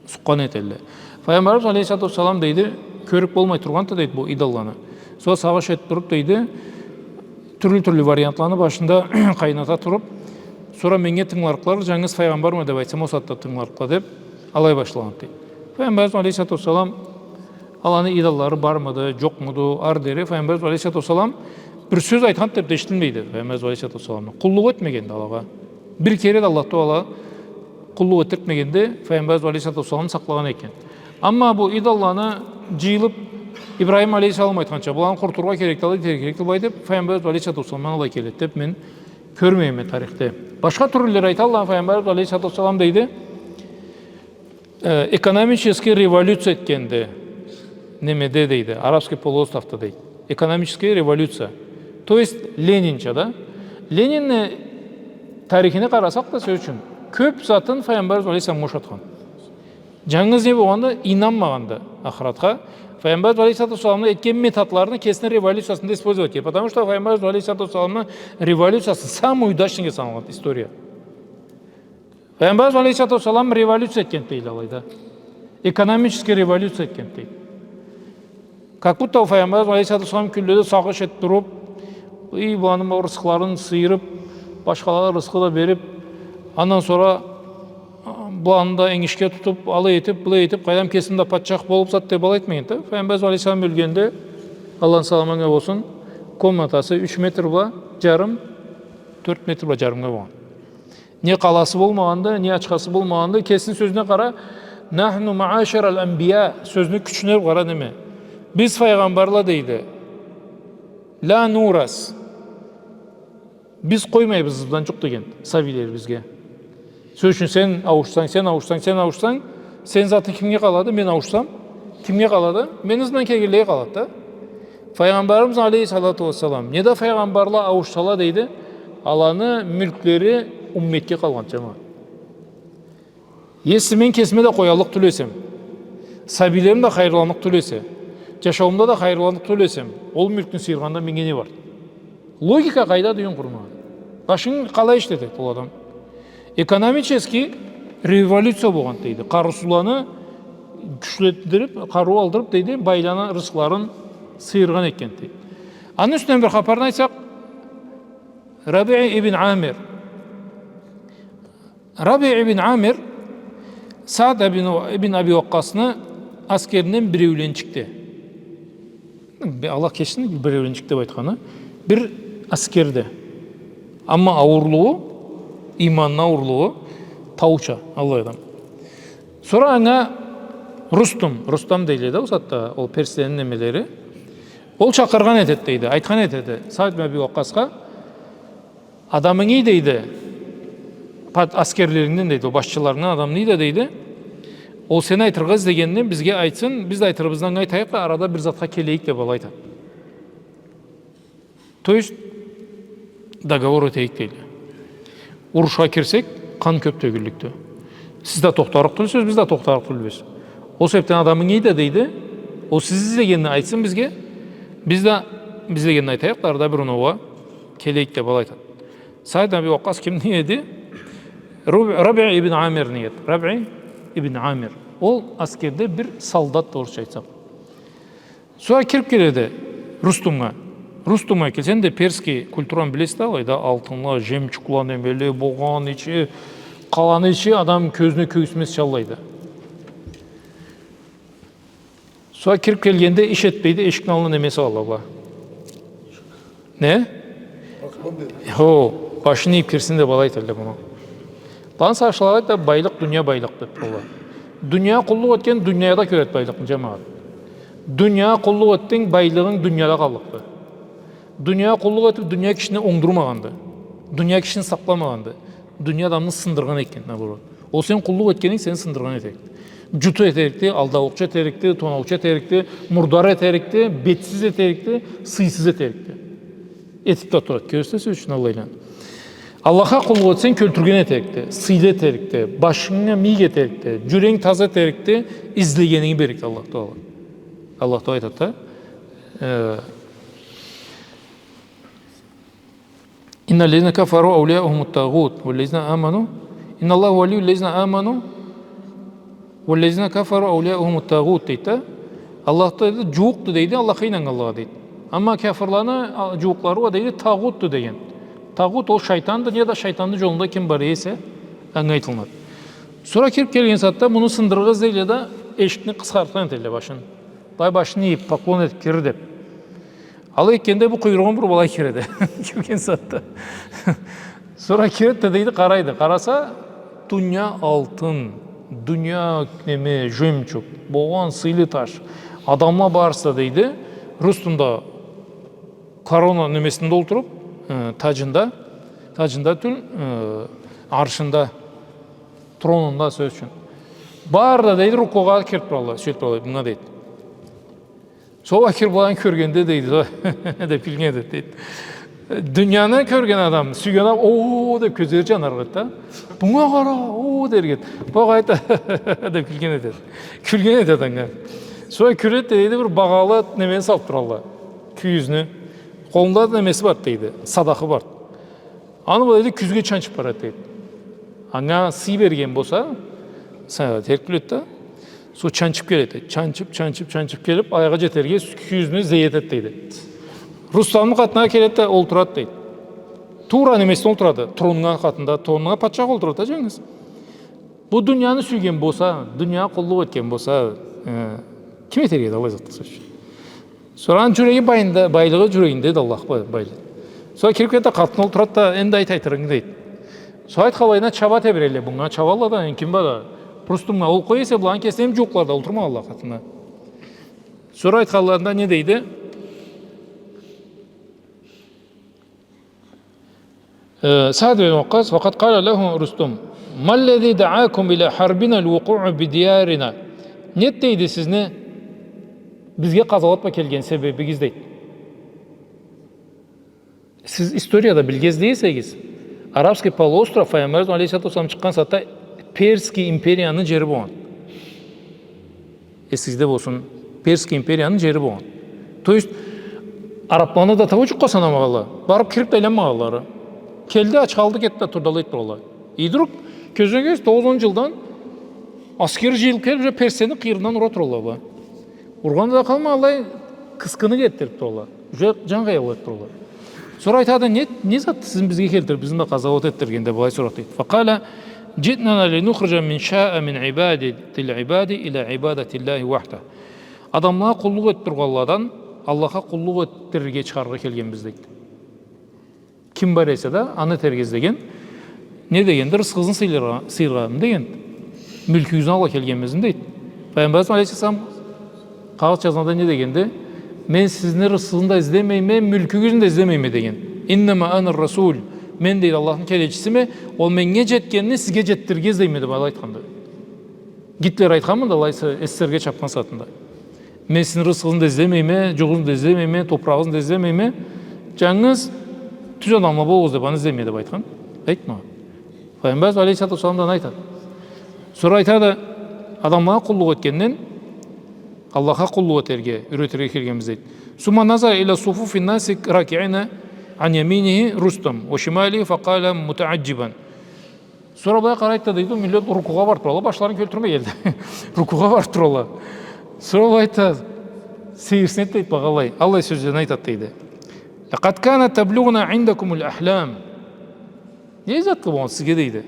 сукъгъан этелле. Файгъамбарыбыз алейхиссалату уассалам, дейди, кёрюп болмай тургъанды, дейди, бу идолланы. Сора сагъыш этип туруп, дейди, тюрлю-тюрлю вариантланы башында къайната туруп, сора меннге тынгыларыкъла, джангыз файгъамбарма деп айтсам, ол сагъатда тынгыларыкъла деп, алай башлагъанды, дейди. Файгъамбарыбыз алейхиссалату уассалам аланы идоллары бармыды, джокъмуду, ары дери Файгъамбарыбыз алейхиссалату уассалам бир сёз айтханды деп да эшитилмейди Файгъамбарыбыз алейхиссалату уассаламны. Къуллукъ этмегенди алагъа. Бир кере да Аллах Тагъала къуллукъ этдиртмегенди, Файгъамбарыбыз алейхиссалату уассалам сакълагъан экен. Амма бу идолланы джыйылып, Ибрахим алейхиссалам айтханча, буланы къурутургъа керекди, алай этерге керекди, былай деп, Файгъамбарыбыз алейхиссалату уассалам алай келеди деп мен кёрмегенме тарихде. Башха тюрлюлери айталла, Файгъамбарыбыз алейхиссалату уассалам, дейди, э, экономический революция этгенди немеде, дейди, Арабский полуостровда, дейди. Экономическая революция. То есть Ленинча да. Ленинни тарихине къарасакъ да, сёз ючюн, кёп затын Файгъамбарыбыз алейхиссалам бошатхан. Джангыз не болгъанды? Ийнанмагъанды ахыратха. Файгъамбарыбыз алейхиссалату уассаламны этген методларыны кесини революциясында использовать этген. Потому что Файгъамбарыбыз алейхиссалату уассаламны революциясы самый удачныйге саналгъан история. Файгъамбарыбыз алейхиссалату уассалам революция этгенди, дейди, алайда. Экономический революция этгенди, дейди. Как будто Файгъамбарыбыз алейхиссалату уассалам кюнледе сагъыш этип туруп, и, буланы рысхыларын сыйырып, башхалагъа рысхы да берип, андан сора, а, буланы да энгишге тутуп, алай этип, былай этип, къайдам, кесим да патчах болуп, зат деп алай этмегенди да. Файгъамбарыбыз алейхиссалам ёлгенде, Аллахны саламы анга болсун, комнатасы юч метр бла джарым, тёрт метр бла джарымгъа болгъан. Не къаласы болмагъанды, не ачхасы болмагъанды. Кесини сёзюне къара, «Нахну маашарал анбия», сёзню кючюне къара, неме. Биз файгъамбарла, дейди. «Ла нурас». Биз къоймайбыз ызыбыздан джукъ деген сабийлерибизге. Сёз ючюн, сен ауушсанг, сен ауушсанг, сен ауушсанг, сен затынг кимге къалады? Мен ауушсам, кимге къалады? Мени ызымдан келгенлеге къалады да. Файгъамбарыбыз алейхиссалату уассалам, неда файгъамбарла ауушсала, дейди, аланы мюлклери умметге къалгъан, джамагъат. Если мен кесиме да къояллыкъ тюл эсем, сабийлерим да хайырланныкъ тюл эсе, джашауумда да хайырланныкъ тюл эсем, ол мюлкню сыйыргъанда меннге не бар? Логика къайда, дейим, къурмагъан. Башын къалай ишлетеди ол адам? Экономический революция болгъан, дейди. Къарыусузланы кючлендирип, къарыу алдырып, дейди, байланы рысхыларын сыйыргъан экен, дейди. Аны юсюнден бир хапарны айтсакъ, Рабиъ ибн Амир. Рабиъ ибн Амир Саад ибн, ибн Аби Уаккъасны аскеринден биреуленчикди. Бе-, Аллах кечсин, биреуленчик деп айтханы. Бир аскерди. Амма ауурлугъу, иманны ауурлугъу тауча, аллай адам. Сора анга Рустум, Рустам дейле да, ол сагъатда ол перслени немелери. Ол чакъыргъан этеди, дейди, айтхан этеди Саад ибн Аби Уаккъасха, адамынгы, дейди, пат-, аскерлерингден, дейди, ол башчыларынгдан адамынгы да, дейди, ол сен айтыргъа излегенни бизге айтсын, биз да айтырыбызны анга айтайыкъ, арада бир затха келейик деп, алай айтады. То есть, договор этейик, дейди. Урушха кирсек, къан кёп тёгюллюкдю. Сиз да тохтарыкъ тюлсюз, биз да тохтарыкъ тюлбюз. Ол себепден адамынгы да, дейди, ол сиз излегенни айтсын бизге, биз да биз излегенни айтайыкъ, арада бир оноугъа келейик деп, алай айтады. Саад ибн Аби Уаккъас кимни эди? Руб-, Рабиъ ибн Амирни эди. Рабиъ ибн Амир. Ол аскерде бир солдат, орусча айтсакъ. Сора кирип келеди Рустумгъа. Рустумгъа келсенг да, перский культураны билесиз да, алайда алтынла, жемчугла, немеле болгъан ичи, къаланы ичи адам кёзюне кёргюзтмезча алайды. Сора кирип келгенде иш этмейди, эшикни аллына неме салалла была. Не? Хо, башын ийип кирсин деп алай этелле муну. Башха ашхылада да байлыкъ, дуния байлыкъ деп бола. Дуния къуллукъ этген, дунияда кёреди байлыкъны, джамагъат. Дуния къуллукъ этдинг, байлыгъынг дунияда къаллыкъды. Дуния къуллукъ этип, дуния кишини онгдурмагъанды. Дуния кишини сакъламагъанды. Дуния адамны сындыргъан экен, наоборот. Ол сен къуллукъ этгенинг сени сындыргъан этерикди. Джуту этерикди, алдаукъчу этерикди, тонаукъчу этерикди, мурдар этерикди, бетсиз этерикди, сыйсыз этерикди. Этип да турады. Кёресиз, сёз ючюн, аллайла. Аллахха къуллукъ этсенг, кёлтюрген этерикди, сыйлы этерикди, башынга мийик этерикди, джюрегинг таза этерикди, излегенинги беририкди Аллах Тагъала. Аллах Тагъала айтады да, э, إن الذين كفروا أولياؤهم الطاغوت والذين آمنوا، إن الله ولي الذين آمنوا والذين كفروا أولياؤهم الطاغوت, дейди да. Аллах да, дейди, джууукъду, дейди, Аллахха ийнаннганлагъа, дейди. Амма кяфырланы, а, джууукълары уа, дейди, тагъутду деген. Тагъут ол шайтанды, неда шайтанны джолунда ким бар эсе, анга айтылынады. Сора кирип келген сагъатда муну сындырыргъа излейле да, эшикни къысхартхан этелле башын. Былай башын ийип, поклон этип кирир деп. Алай этгенде бу къуйругъун буруп алай киреди. Кирген сагъатда. Сора киреди да, дейди, къарайды. Къараса, дуния алтын, дуния неме, жемчуг, болгъан сыйлы таш. Адамла барысы да, дейди, Рустумда корона немесинде олтуруп, э, таджында, таджында тюл, э, аршында, тронунда, сёз ючюн. Бары да, дейди, рукугъа кирип туралла, сюелип туралла, мынга, дейди. Сора кирип быланы кёргенде, дейди, деп кюлген этеди, дейди. Дунияны кёрген адам, сюйген адам, о деп кёзлери джанар эди да. Бунга къара, о дер эди. Бу къайда деп кюлген этеди. Кюлген этеди анга. Сора кюледи, дейди, бир багъалы немени салып туралла. Кюйюзню. Къолунда да немеси бар, дейди. Садахы бар. Аны былай, дейди, кюзге чанчып барады, дейди. Анга сый берген болса, са-, терк кюледи да, сора чанчып келеди, дейди. Чанчып, чанчып, чанчып келип, аягъа джетерге кюзюню зей этеди, дейди. Рустамны къатына келеди да, олтурады, дейди. Туура немесине олтурады, троннга, къатында, троннга патчах олтурады да, джангыз. Бу дунияны сюйген болса, дунияны къуллукъ этген болса, э, ким этерге эди аллай затны, сёз ючюн? Сора аны джюреги байында, байлыгъы джюрегинде эди, Аллах бай-, байлыгъы. Сора кирип кетеди, къатына олтурады да, энди айт айтырыгъынгы, дейди. Сора айтханлайына чаба тебирелле бунга, чабалла да, энди ким бар да. Рустумгъа ол къой эсе, быланы кесине эм джууукълары да олтурмагъалла къатына. Сора айтханларында не дейди? Э, Саад бин Вакъкъас, وقد قال له رستم: ما الذي دعاكم إلى حربنا الوقوع بديارنا؟ Не дейди сизни бизге къазауат бла келген себебигиз, дейди. Сиз историяда билгенлей эсегиз, Арабский полуостров, Пайгъамбарыбыз алейхиссалату уассалам чыкъгъан сагъатда Персский империяны джери болгъан. Эсигизде болсун, Персский империяны джери болгъан. То есть, арабланы да тауучукъгъа санамагъалла, барып кирип да айланмагъалла ары. Келди, ач къалды, кетди да турду, алай туралла. И вдруг, кёзюне кёз, тогъуз-он джылдан аскер джыйылып келип, уже Персияны къыйырындан ура туралла была. Ургъанда да къалмай, алай кыскыны келтирип туралла. Уже джан къыйын этип туралла. Сора айтады: «Не, не затды сизни бизге келтирип, бизни бла къазауат этдиргенде?» — былай сорады, дейди. فقال: جئنا لنخرج من شاء من عبادة العباد إلى عبادة الله وحده. Адамлагъа къуллукъ этип тургъанладан Аллахха къуллукъ этдирирге чыгъаргъа келгенбиз, дейди. Ким бар эсе да, аны этерге излеген. Не дегенди? Рысхыгъызны сыйларгъа, сыйыргъамы деген. Мюлкюгюзню алгъа келгенбизми дейди. Пайгъамбарыбыз алейхиссалам къагъыт джазгъанда не дегенди? Мен сизни рысхыгъызны да излемейме, мюлкюгюзню да излемейме деген. إنما أنا رسول. Мен, дейди, Аллахны келечисиме, ол меннге джетгенни сизге джетдирирге излейме деп айтханды. Гитлер айтханмыды алайса, СССР-ге чапхан сагъатында? Мен сизни рысхыгъызны да излемейме, джугъугъузну да излемейме, топурагъыгъызны да излемейме. Джангыз тюз адамла болугъуз деп, аны излейме деп айтхан. Айтмагъан. Пайгъамбарыбыз алейхиссалату уассалам да аны айтады. Сора айтады, адамлагъа къуллукъ этгенден Аллахха къуллукъ этерге, юретирге келгенбиз, дейди. ثم نظر إلى صفوف الناس راكعين عن يمينه رستم وشماله فقال متعجبا. Сора былай къарайды да, дейди, миллет рукугъа барып туралла, башларын кёлтюрмей келди. Рукугъа барып туралла. Сора былай айтады, сейирсинеди, дейди, багъалай. Аллай сёзлени айтады, дейди. لقد كانت تبلغنا عندكم الأحلام. Не затды болгъан сизге, дейди.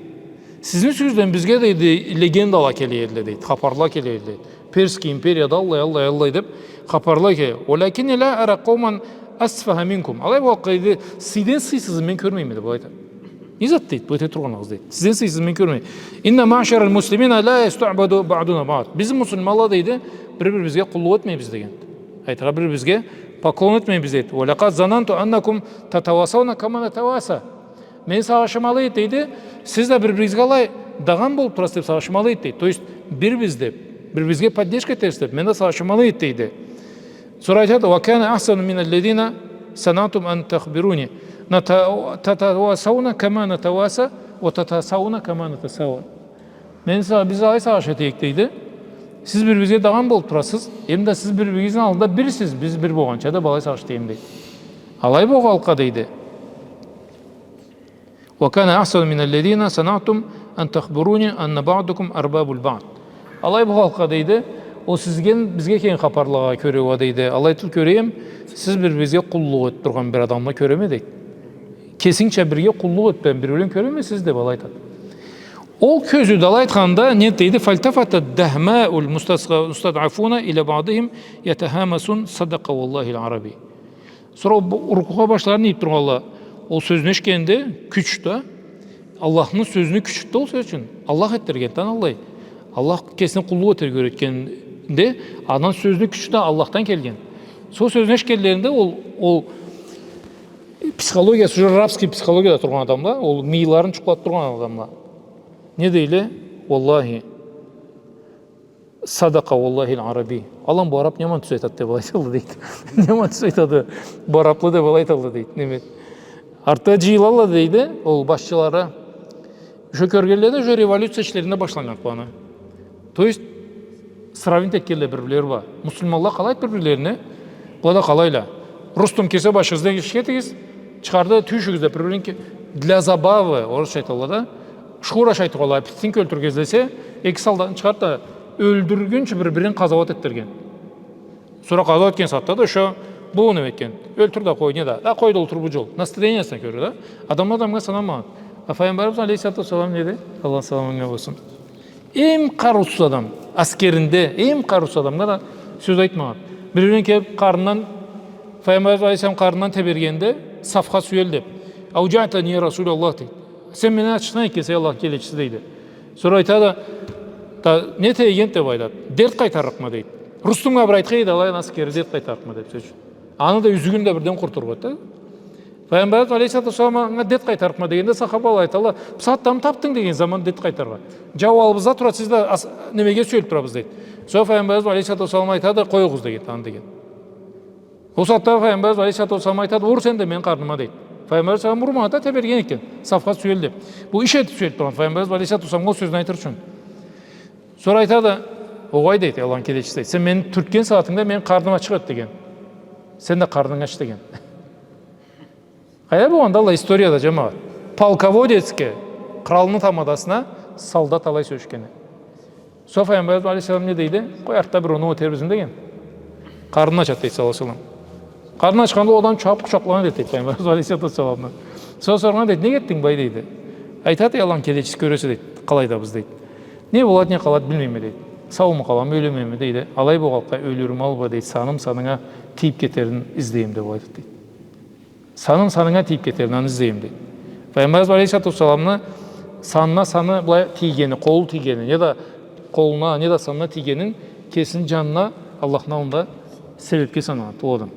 Сизни юсюгюзден бизге, дейди, легендала келе эдиле, дейди, хапарла келе эдиле, дейди. Персский империяда аллай, аллай, аллай деп хапарла келе. «Валякинни ля ара къауман асфагъа минкум». Алай бу халкъгъа дейди, сизден сыйсызын мен кёрмейме деп алай айта. Не зат дейди, бу эте тургъаныгъыз дейди. Сизден сыйсызын мен кёрмейме. «Инна маъшараль муслимина ля ястаъбаду баъдуна баъд». Биз, муслиманла дейди, бир-бирибизге къуллукъ этмейбиз деген. Айтыргъа, бир-бирибизге поклон этмейбиз дейди. «Ва лякъад зананту аннакум татавасауна кама натаваса». Мен сагъышым алай эди дейди, сиз да бир-биригизге алай дагъан болуп турасыз деп сагъышым алай эди дейди. То есть, бирбиз деп, бир-биригизге поддержка этерсиз деп, мен да сагъышым алай эди дейди. Сора айтады, «Ва кана ахсану миналлязина санаътум ан тухбируни. Ната-, татавасауна кама натаваса, ва татасауна кама натасауа». Мен са-, биз алай сагъыш этейик дейди. Сиз бир-биригизге дагъан болуп турасыз, эм да сиз бир-биригизни аллында бирсиз, биз бир болгъанча да, былай сагъыш этейим дейди. Алай бу халкъгъа дейди. «Ва кана ахсану миналлязина санаътум ан тухбируни анна баъдакум арбабу баъд». Алай бу халкъгъа дейди, ол сизге, бизге келген хапарлагъа кёре уа дейди, алай тюл кёреме, сиз бир-биригизге къуллукъ этип тургъан бир адамла кёреме дейди. Кесингча бирге къуллукъ этип бир-бирин кёреме сиз деп алай айтады. Ол кёзюу да алай айтханда, не дейди? «Фальтафата дагьмаул мустас-, мустадъафуна иля баъдихим ятахамасун, садакъа валлахиль араби». Сора ол бу рукугъа башларын ийип тургъанла, ол сёзню эшитгенде, кюч да, Аллахны сёзню кючю да ол сёз ючюн. Аллах этдирген да аны аллай. Аллах кесине къуллукъ этерге юйретгенде, андан сёзню кючю да Аллахдан келген. Сол сёзню эшитгенлеринде ол, ол психологиясы, уже рабский психологияда тургъан адамла, ол мыйыларын джукълатып тургъан адамла. Не дейле? Валлахи, «Садакъа валлахиль араби». Алан, бу араб не аман тюз айтады деп алай айталла дейди. Не аман тюз айтады, бу араблы деп алай айталла дейди. Неме. Артда джыйылалла дейди, ол башчылары. Уже кёргенле да, уже революция ишлеринде башланнган буланы. То есть, сравнить этгенле бир-бирлери бла. Муслиманла къалайды бир-бирлерине, была да къалайла. Рустум кирсе башыгъыздан, ишге этигиз, чыгъарды, тюйюшюгюз да бир-бирин ке-, для забавы, орусча айталла да, шхура шайтугъалла, апельсинка ёлтюрюрге излесе, эки солдатны чыгъарып да, ёлтюргюнчю бир-бирин къазауат этдирген. Сора къазауат этген сагъатда да ошо, бу неме этген, ёлтюр да къой, не да, да къой да олтур бу джол. Настроениясына кёре да. Адамла адамгъа санамагъан. А Файгъамбарыбыз алейхиссалату уассалам неди? Аллахны саламы анга болсун. Эм къарыусуз адам, аскеринде, эм къарыусуз адамгъа да сёз айтмагъан. Бир-бирин келип къарнындан, Файгъамбарыбыз алейхиссалам къарнындан тебергенде, сафха сюелди деп. «Ауджаътани, я Расулаллах», дейди. Сен мени ачытхан экенсе, Аллахны келечиси, дейди. Сора айтады, да, не этейим деп айтады. Дерт къайтарырыкъма, дейди. Рустумгъа бир айтхан эди, алай, аскери дерт къайтарырыкъма деп, сёз ючюн. Аны да юзюгюн да бирден къурутур эди да. Файгъамбарыбыз алейхиссалату уассалам анга дерт къайтарырыкъма дегенде, сахабала айталла, бусагъатдамы табдынг деген заман дерт къайтарыргъа? Джау аллыбызда турады, сиз да ас-, немеге сюелип турабыз, дейди. Сора Файгъамбарыбыз алейхиссалату уассалам айтады, къоюгъуз деген, аны деген. Ол сагъатда Файгъамбарыбыз алейхиссалату уассалам айтады, ур сен да мени къарныма, дейди. Файгъамбарыбыз алейхиссалам урмагъан да, теберген экен, сафха сюелди деп. Бу иш этип сюелип тургъан, Файгъамбарыбыз алейхиссалату уассалам ол сёзню айтыр ючюн. Сора айтады, огъай, дейди, Аллахны келечиси, дейди, сен мени тюртген сагъатынгда мени къарным ачыкъ эди деген. Сен да къарнынгы ач деген. Къайда болгъанды алай историяда, джамагъат? Полководецге, къралны тамадасына солдат алай сёлешгени. Сора Файгъамбарыбыз алейхиссалам не дейди? Къой, артда бир оноу этербиз, дейди. Къарнын ачады, дейди, саллаллаху алейхи ва саллам. Къарнын ачханда ол адам чабып къучакълагъан эди, дейди, Файгъамбарыбыз алейхиссалату уассаламны. Сора соргъан, дейди, не этдинг, бай, дейди. Айтады, Аллахны келечиси, кёресе, дейди, къалайдабыз, дейди. Не болады, не къалады, билмейме, дейди. Сауму къаламы, ёлемеми, дейди. Алай болгъанлыкъгъа, ёлюрюм алай, дейди. Саным санынга тийип кетерин излейме деп айтады, дейди. Саным санынга тийип кетерин, аны излейме, дейди. Файгъамбарыбыз алейхиссалату уассаламны санына саны былай тийгени, къолу тийгени, неда къолуна, неда санына тийгенин кесини джанына Аллахны аллында себепге санагъан ол адам.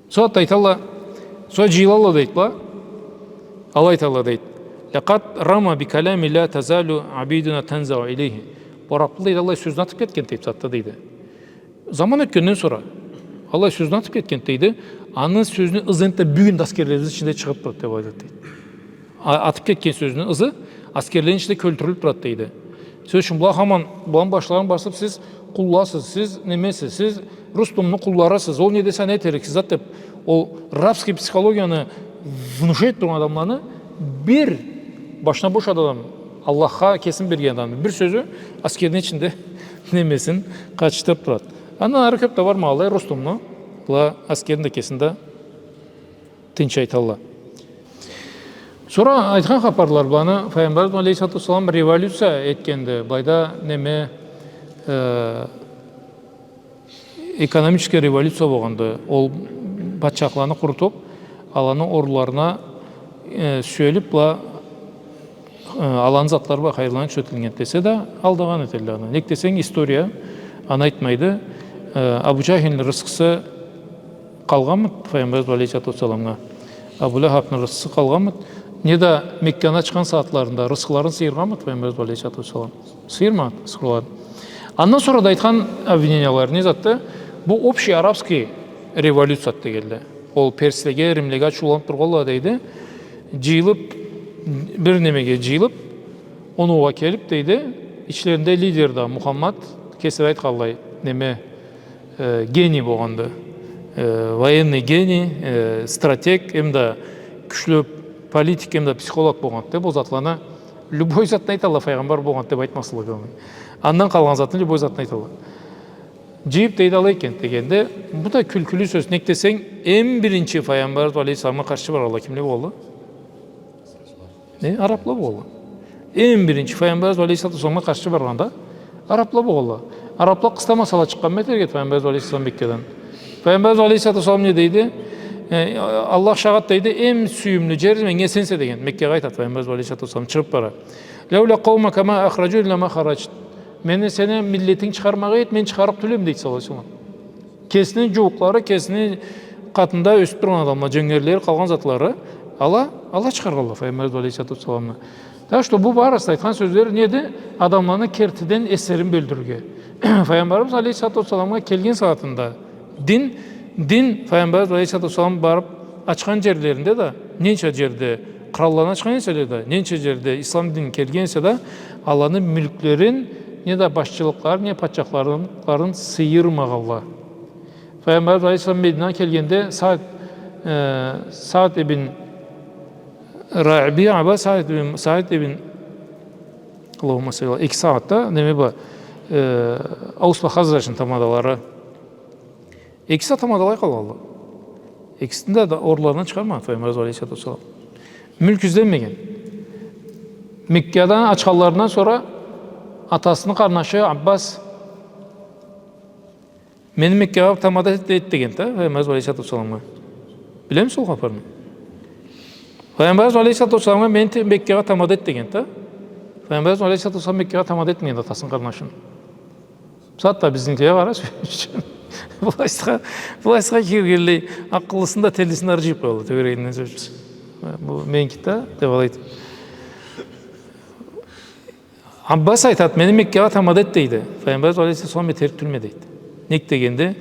Сора да айталла, сора джыйылалла, дейди, бла. Алай айталла, дейди. «Лякъад рама би каламин ля тазалу абидуна танзау илейхи». Бу арабла, дейди, аллай сёзню атып кетген, дейди, сагъатда, дейди. Заман ётгенден сора, аллай сёзню атып кетген, дейди, аны сёзню ызы энтда бюгюн да аскерлерибизни ичинде чыгъып турады деп айтады, дейди. А-, атып кетген сёзню ызы аскерлени ичинде кёлтюрюлюп турады, дейди. Сёз ючюн, была хаман, быланы башларын басып, сиз къулласыз, сиз немесиз, сиз Рустумну къулларысыз, ол не десе, аны этериксиз зат деп, ол рабский психологияны внушать этип тургъан адамланы бир башына бош адам, Аллахха кесин берген адамны бир сёзю аскерни ичинде немесин къатышдырып турады. Андан ары кёп да бармагъанлай, Рустумну, была аскерни да кесин да тынч айталла. Сора айтхан хапарлары, быланы Файгъамбарыбыз алейхиссалату уассалам революция этгенди, былайда неме, Э, экономический революция болгъанды. Ол патчахланы къурутуп, аланы орунларына, э, сюелип бла, э, аланы затлары бла хайырланып кюсетилген десе да, алдагъан этелле аны. Нек десенг, история аны айтмайды. Э, Абу Джахилни рысхысы къалгъанмыды Файгъамбарыбыз алейхиссалату уассаламгъа? Абу Лахабны рысхысы къалгъанмыды? Не да Мекканы ачхан сагъатларында рысхыларын сыйыргъанмыды Файгъамбарыбыз алейхиссалату уассалам? Сыйырмагъанды рысхыларын. Андан сора да айтхан обвинениялары не затды? Бу общий арабский революция дегенле. Ол перслеге, римлеге ачыуланып тургъанла, дейди. Джыйылып, бир немеге джыйылып, оноугъа келип, дейди, ичлеринде лидер да Мухаммад, кеслери айтханлай, неме, э, гений болгъанды. Э, военный гений, э, стратег, эм да кючлю политик, эм да психолог болгъанды. Бу затланы, любой затны айталла, файгъамбар болгъанды деп айтмазла. Андан къалгъан затны, любой затны айталла. Джыйып, дейди, алай экен дегенде, бу да кюлкюлю сёз. Нек десенг, эм биринчи Файгъамбарыбыз алейхиссаламгъа къаршы баргъанла кимле болгъанла? Э, арабла болгъанла. Эм биринчи Файгъамбарыбыз алейхиссалату уассаламгъа къаршы баргъанда арабла болгъанла. Арабла къыстамасала, чыкъгъанмы этерге эди Файгъамбарыбыз алейхиссалам Меккадан? Файгъамбарыбыз алейхиссалату уассалам не дейди? Э, Аллах шагъат, дейди, эм сюйюмлю джер меннге сенсе деген. Меккагъа айтады Файгъамбарыбыз алейхиссалату уассалам, чыгъып бара. «Лауля къаумака ма ахраджуни ла ма хараджт». Мени сени миллетинг чыгъармагъан эди, мен чыгъарыкъ тюлме эдим, дейди, саллаллаху алейхи ва саллам. Кесини джууукълары, кесини къатында ёсюп тургъан адамла, джёнгерлери, къалгъан затлары, ала, ала чыгъаргъанла Файгъамбарыбыз алейхиссалату уассаламны. Так что бу барысы айтхан сёзле неди? Адамланы кертиден эслерин бёлдюрюрге. Файгъамбарыбыз алейхиссалату уассаламгъа келген сагъатында дин, дин Файгъамбарыбыз алейхиссалату уассалам барып ачхан джерлеринде да, ненча джерде къыралланы ачхан эселе да, ненча джерде ислам дин келген эсе да, аланы мюлклерин, не да башчылыкъларын, не патчахлыкъларын сыйырмагъанла. Файгъамбарыбыз алейхиссалам Мединагъа келгенде Саад, э, Саад ибн Рабиа бла Саад ибн, Саад ибн, Аллахумма салли, эки Саад да, неме бла, э, Аус бла Хазраджны тамадалары. Экиси тамадалай къалгъанла. Экисин да, да орунларындан чыгъармагъан Файгъамбарыбыз алейхиссалату уассалам. Мюлк изленмеген. Меккадан ачханларындан сора атасыны къарнашы Аббас: «Мени Меккагъа тамада эт», — дегенди да Файгъамбарыбыз алейхиссалату уассаламгъа. Билемисиз ол хапарны? «Файгъамбарыбыз алейхиссалату уассаламгъа мени те-, Меккагъа тамада эт», — дегенди да. Файгъамбарыбыз алейхиссалату уассалам Меккагъа тамада этмегенди атасыны къарнашын. Бусагъатда бизникилеге къара, сёз ючюн. Властха, властха киргенлей, акъыллысын да, теллисин да ары джыйып къоялла тёгерегинден, сёз ючюн. Бу меники да, деп алайды. Аббас айтады: «Мени Меккагъа тамада эт», — дейди. Файгъамбарыбыз алейхиссалам: «Этерик тюлме», — дейди. Нек дегенде,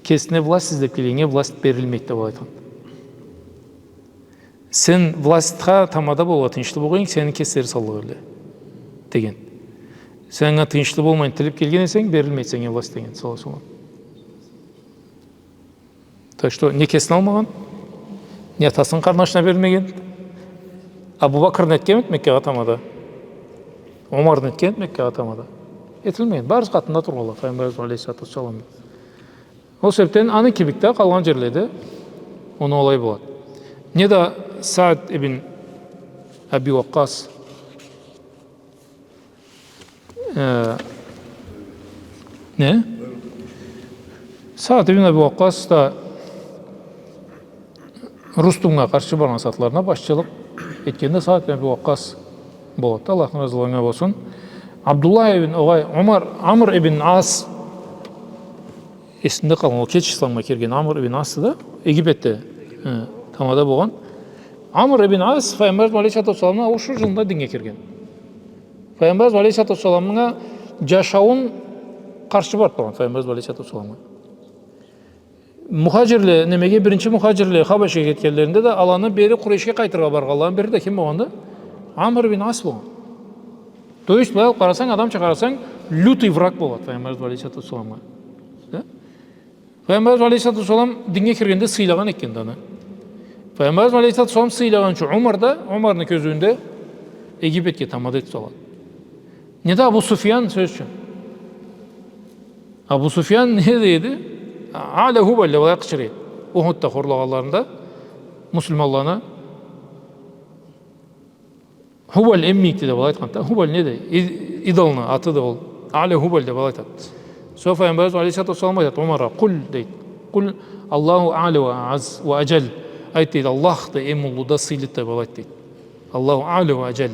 кесине власть излеп келгеннге власть берилмейди, деп алай айтхан. «Сен властха тамада болургъа тыйыншлы болгъан эдинг, сени кеслери саллыкъ эдиле», — деген. «Сен анга тыйыншлы болмайын тилеп келген эсенг, берилмейди сеннге власть», — деген, саллаллаху алейхи ва саллам. Так что, не кесине алмагъан, не атасыны къарнашына бермеген. Абу Бакр нетгенмиди Меккагъа тамада? Умар нетгенмиди Меккагъа тамада? Этилмеген. Барысы къатында тургъанла Файгъамбарыбыз алейхиссалату уассаламны. Ол себепден аны кибик да къалгъан джерледе оноу алай болады. Не да Саад ибн Аби Уаккъас, э, не? Саад ибн Аби Уаккъас да Рустумгъа къаршы баргъан сагъатларына башчылыкъ этгенде Саад ибн Аби Уаккъас болады да, Аллахны разылыгъы анга болсун. Абдуллах ибн Угай, Умар, Амр ибн Ас, эсимде къалгъан, ол кеч исламгъа кирген Амр ибн Асды да, Египетде, э, тамада болгъан. Амр ибн Ас Файгъамбарыбыз алейхиссалату уассаламны ауушур джылында динге кирген. Файгъамбарыбыз алейхиссалату уассаламны джашауун къаршы барып тургъан Файгъамбарыбыз алейхиссалату уассаламгъа. Мухаджирле, немеге, биринчи мухаджирле Хабашагъа кетгенлеринде да аланы бери Къурейшге къайтыргъа баргъанланы бири да ким болгъанды? Амр ибн Ас болгъан. То есть, былай алып къарасанг, адамча къарасанг, лютый враг болады Файгъамбарыбыз алейхиссалату уассаламгъа. Да? Файгъамбарыбыз алейхиссалату уассалам динге киргенде сыйлагъан экен да аны. Файгъамбарыбыз алейхиссалату уассалам сыйлагъан ючюн Умар да, Умарны кёзюуюнде Египетге тамада этип салады. Не да Абу Суфьян, сёз ючюн. Абу Суфьян не дейди? «Аля Хубаль» деп алай къычырады. Ухудда хорлагъанларында муслиманланы. «Хубаль эм мийикди» деп алай айтханды да. Хубаль неди? И-, идолну атыды ол. А'ля Хубаль деб алай айтад. Сора Файгъамбарыбыз алейхиссалату уассалам айтад Умаргъа, къул, дейд. Къул, Аллаху а'ля уа а'аз уа аджаль. Айт, дейд, Аллах да эм уллу да, сыйлыды деб алай айт, дейд. Аллаху а'ля уа аджаль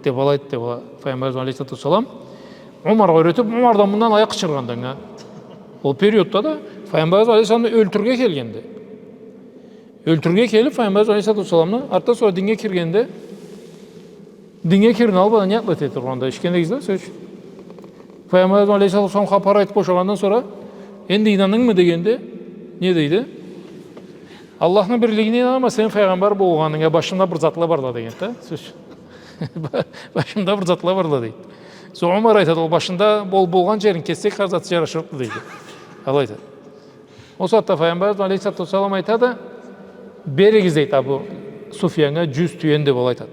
деб алай айт, деб алай Файгъамбарыбыз алейхиссалату уассалам. Умаргъа юретиб, Умар да мындан аякъ къычыргъанды анга. Ол периодда да Файгъамбарыбыз алейхиссаламны ёлтюрюрге келгенди. Ёлтюрюрге келиб, Файгъамбарыбыз алейхиссалату уассаламны, артда сора динге киргенде, динге кирген албадан не атлат этир анда, эшитген эдигиз да, сёз. Файгъамбарыбыз алейхиссалату уассалам хапар айтыб бошагъандан сора, энди ийнаннангмы дегенде, не дейди? Аллахны бирлигине ийнанама, сен файгъамбар болгъанынга башымда бир затла барла деген да, сёз. Башымда бир затла барла дейди. Сора Умар айтады, ол башында бол-, болгъан джерин кессек, хар зат джарашырыкъды дейди. Алай айтады. Ол сагъатда Файгъамбарыбыз алейхиссалату уассалам айтады, беригиз дейди Абу Суфьяннга джюз тюен деб алай айтады.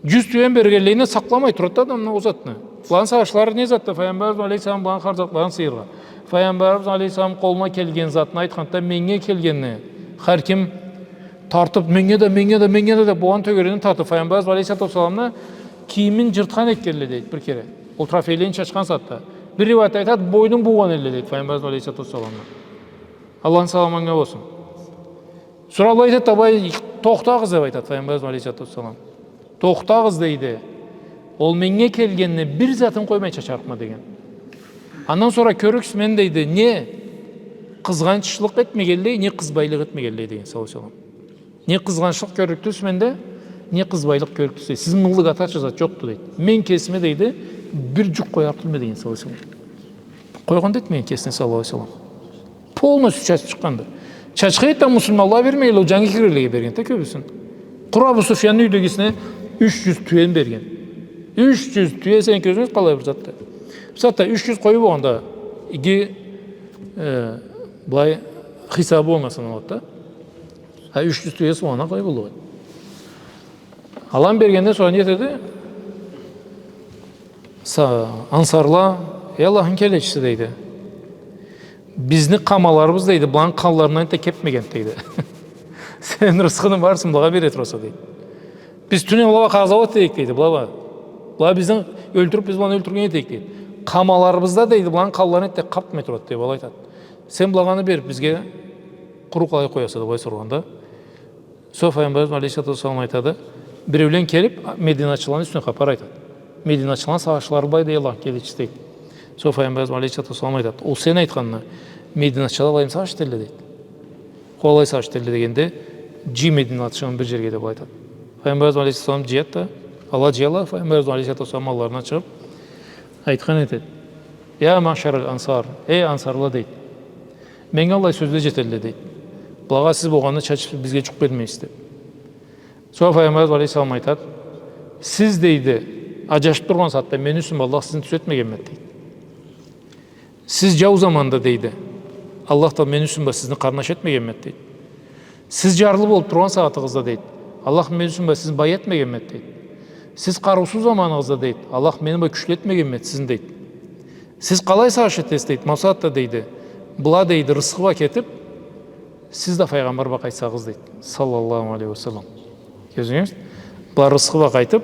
Джюз тюен бергенлейине сакъламай турады да адамны ол затны. Быланы сагъышлары не затда, Файгъамбарыбыз алейхиссалам быланы хар затларын сыйыргъа. Файгъамбарыбыз алейхиссалам къолуна келген затны айтханда, меннге келгенни, хар ким тартыб, меннге да, меннге да, меннге да деб, болгъан тёгерегинден тартыб, Файгъамбарыбыз алейхиссалату уассаламны кийимин джыртхан этгенле дейди бир кере. Ол трофейлейин чачхан сагъатда. Бир риуаятда айтады, бойнун буугъан элле дейди Файгъамбарыбыз алейхиссалату уассаламны. Аллахны саламы анга болсун. Сора алай айтады, абай, тохтагъыз деб айтады Файгъамбарыбыз алейхиссалату уассалам. Тохтагъыз дейди. Ол меннге келгенни бир затын къоймай чачарыкъма деген. Андан сора кёрюрсюз мен дейди, не къызгъанчлыкъ этмегенлей, не къызбайлыкъ этмегенлей деген, саллаллаху алейхи уа саллам. Не къызгъанчлыкъ кёрлюк тюлсюз менде, не къызбайлыкъ кёрлюк тюлсюз. Сизни мынглыгъа тартырча зат джокъду дейди. Мен кесиме дейди, бир джукъ къоярыкъ тюлме деген, саллаллаху алейхи уа саллам. Къойгъан да этмеген кесине, саллаллаху алейхи уа саллам. Полностью чачыб чыкъгъанды. Чачхан эди да, муслиманлагъа бермегенлей, ол джангы киргенлеге берген да кёбюсюн. Къуру Абу Суфьянны юйдегисине юч джюз тюен берген. Юч джюз тюе, сен кёзюнге къалай бир затды. Бусагъатда юч джюз къою болгъанда, иги, э, былай хисабы болгъан саналады да. Ха, юч джюз тюеси болгъанда къалай боллукъ эди. Аланы бергенден сора не этеди? Са-, ансарла, эй Аллахны келечиси, дейди. Бизни къамаларыбыз, дейди, быланы къанларындан да кепмегенди, дейди. Сен рысхыны барысын былагъа бере тураса, дейди. Биз тюнене былагъа къазауат эте эдик, дейди, былагъа. Былагъа бизни ёлтюрюб, биз быланы ёлтюрген эте эдик, дейди. Къамаларыбызда, дейди, быланы къанларындан да къапмай турады, деб алай айтады. Сен былагъа аны бериб, бизге къуру къалай къояса, деб алай соргъанда. Сора Файгъамбарыбыз алейхиссалату уассалам айтады, биреулен келиб, Мединачыланы юсюнден хапар айтады. Мединачыланы сагъышлары былайды, эй Аллахны келечиси, дейди. Сора Файгъамбарыбыз алейхиссалату уассалам айтады, ол сен айтханны, Мединачыла былайым сагъыш этелле, дейди. Къалай сагъыш этелле дегенде, джый Мединачыланы бир джерге, деб алай айтады. Файгъамбарыбыз алейхиссалату уассалам джыяды да, ала джыялла, Файгъамбарыбыз алейхиссалату уассалам алларына чыгъыб, айтхан этеди. Я маъшараль ансар, эй ансарла, дейди. Меннге аллай сёзле джетелле, дейди. Былагъа сиз болгъанны чачыб, бизге джукъ бермейсиз, деб. Сора Файгъамбарыбыз алейхиссалам айтады, сиз, дейди, аджашыб тургъан сагъатда мени юсюм бла Аллах сизни тюзетмегенмиди, дейди. Сиз джау заманда, дейди, Аллах да мени юсюм бла сизни къарнаш этмегенмиди, дейди. Сиз джарлы болуб тургъан сагъатыгъызда, дейди, Аллах мени юсюм бла сизни бай этмегенмиди, дейди. Сиз къарыусуз заманыгъызда, дейди, Аллах мени бла кючлю этмегенмиди сизни, дейди. Сиз къалай сагъыш этесиз, дейди, ма бусагъатда, дейди, была, дейди, рысхы бла кетиб, сиз да файгъамбар бла къайтсагъыз, дейди. Саллаллаху алейхи уа саллам. Кёрдюгюз? Была рысхы бла къайтыб,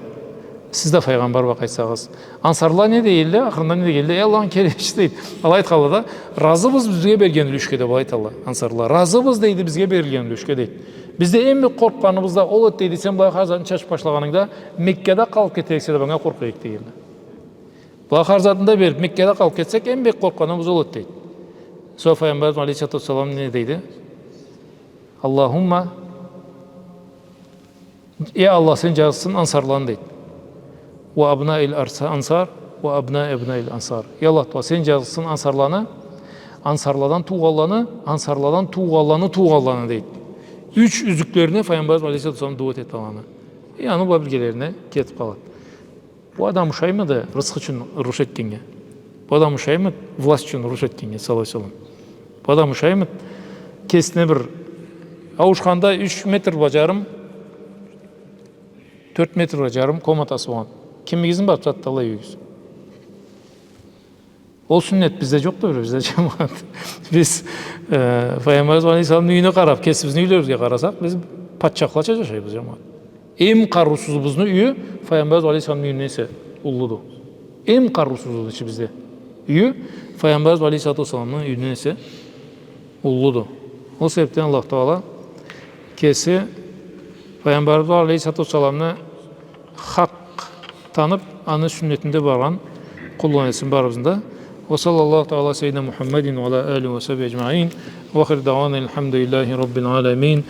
сиз да файгъамбар бла къайтсагъыз. Ансарла не дейдиле? Ахырында не дейдиле? Эй Аллахны келечиси, дейди. Алай айтханла да, разыбыз бизге берген юлюшге, деб алай айталла ансарла. Разыбыз, дейди, бизге берилген юлюшге, дейди. Бизде эм бек къоркъгъаныбыз да ол эди, дейди, сен былай хар затны чачыб башлагъанынгда Меккада къалыб кетериксе деб анга къоркъа эдик, дейдиле. Была хар затны да бериб, Меккада къалыб кетсек, эм бек къоркъгъаныбыз ол эди, дейди. Сора Файгъамбарыбыз алейхиссалату уассалам не дейди? Аллахумма, эй Аллах, сен джазыкъсын ансарланы, дейди. Уа абнаиль арса-, ансар, уа абнаи абнаиль ансар. Эй Аллах Тааля, сен джазыкъсын ансарланы, ансарладан туугъанланы, ансарладан туугъанланы туугъанланы, дейди. Юч юзлюклерине Файгъамбарыбыз алейхиссалату уассалам дуа этеди аланы. Э, аны бла биргелерине кетиб къалады. Бу адам ушаймыды рысхы ючюн уруш этгеннге? Бу адам ушаймыды власть ючюн уруш этгеннге, саллаллаху алейхи уа саллам? Бу адам ушаймыды кесине бир ауушханда юч метр бла джарым, тёрт метр бла джарым комнатасы болгъан? Кимигизни бар бусагъатда аллай юйюгюз? Ол сюннет бизде джокъду бир, бизде, джамагъат. Биз, э, Файгъамбарыбыз алейхиссаламны юйюне къараб, кесибизни юйлерибизге къарасакъ, биз патчахлача джашайбыз, джамагъат. Эм къарыусузубузну юйю Файгъамбарыбыз алейхиссаламны юйюнден эсе уллуду. Эм къарыусузуду ичибизде юйю Файгъамбарыбыз алейхиссалату уассаламны юйюнден эсе уллуду. Ол себебден Аллаху Тагъала кеси Файгъамбарыбыз алейхиссалату уассаламны хакъ танып, аны сюннетинде баргъан къуллукъ этсин барыбызны да. وصلى الله تعالى على سيدنا محمد وعلى آله وصحبه أجمعين. وآخر دعوانا الحمد لله رب العالمين.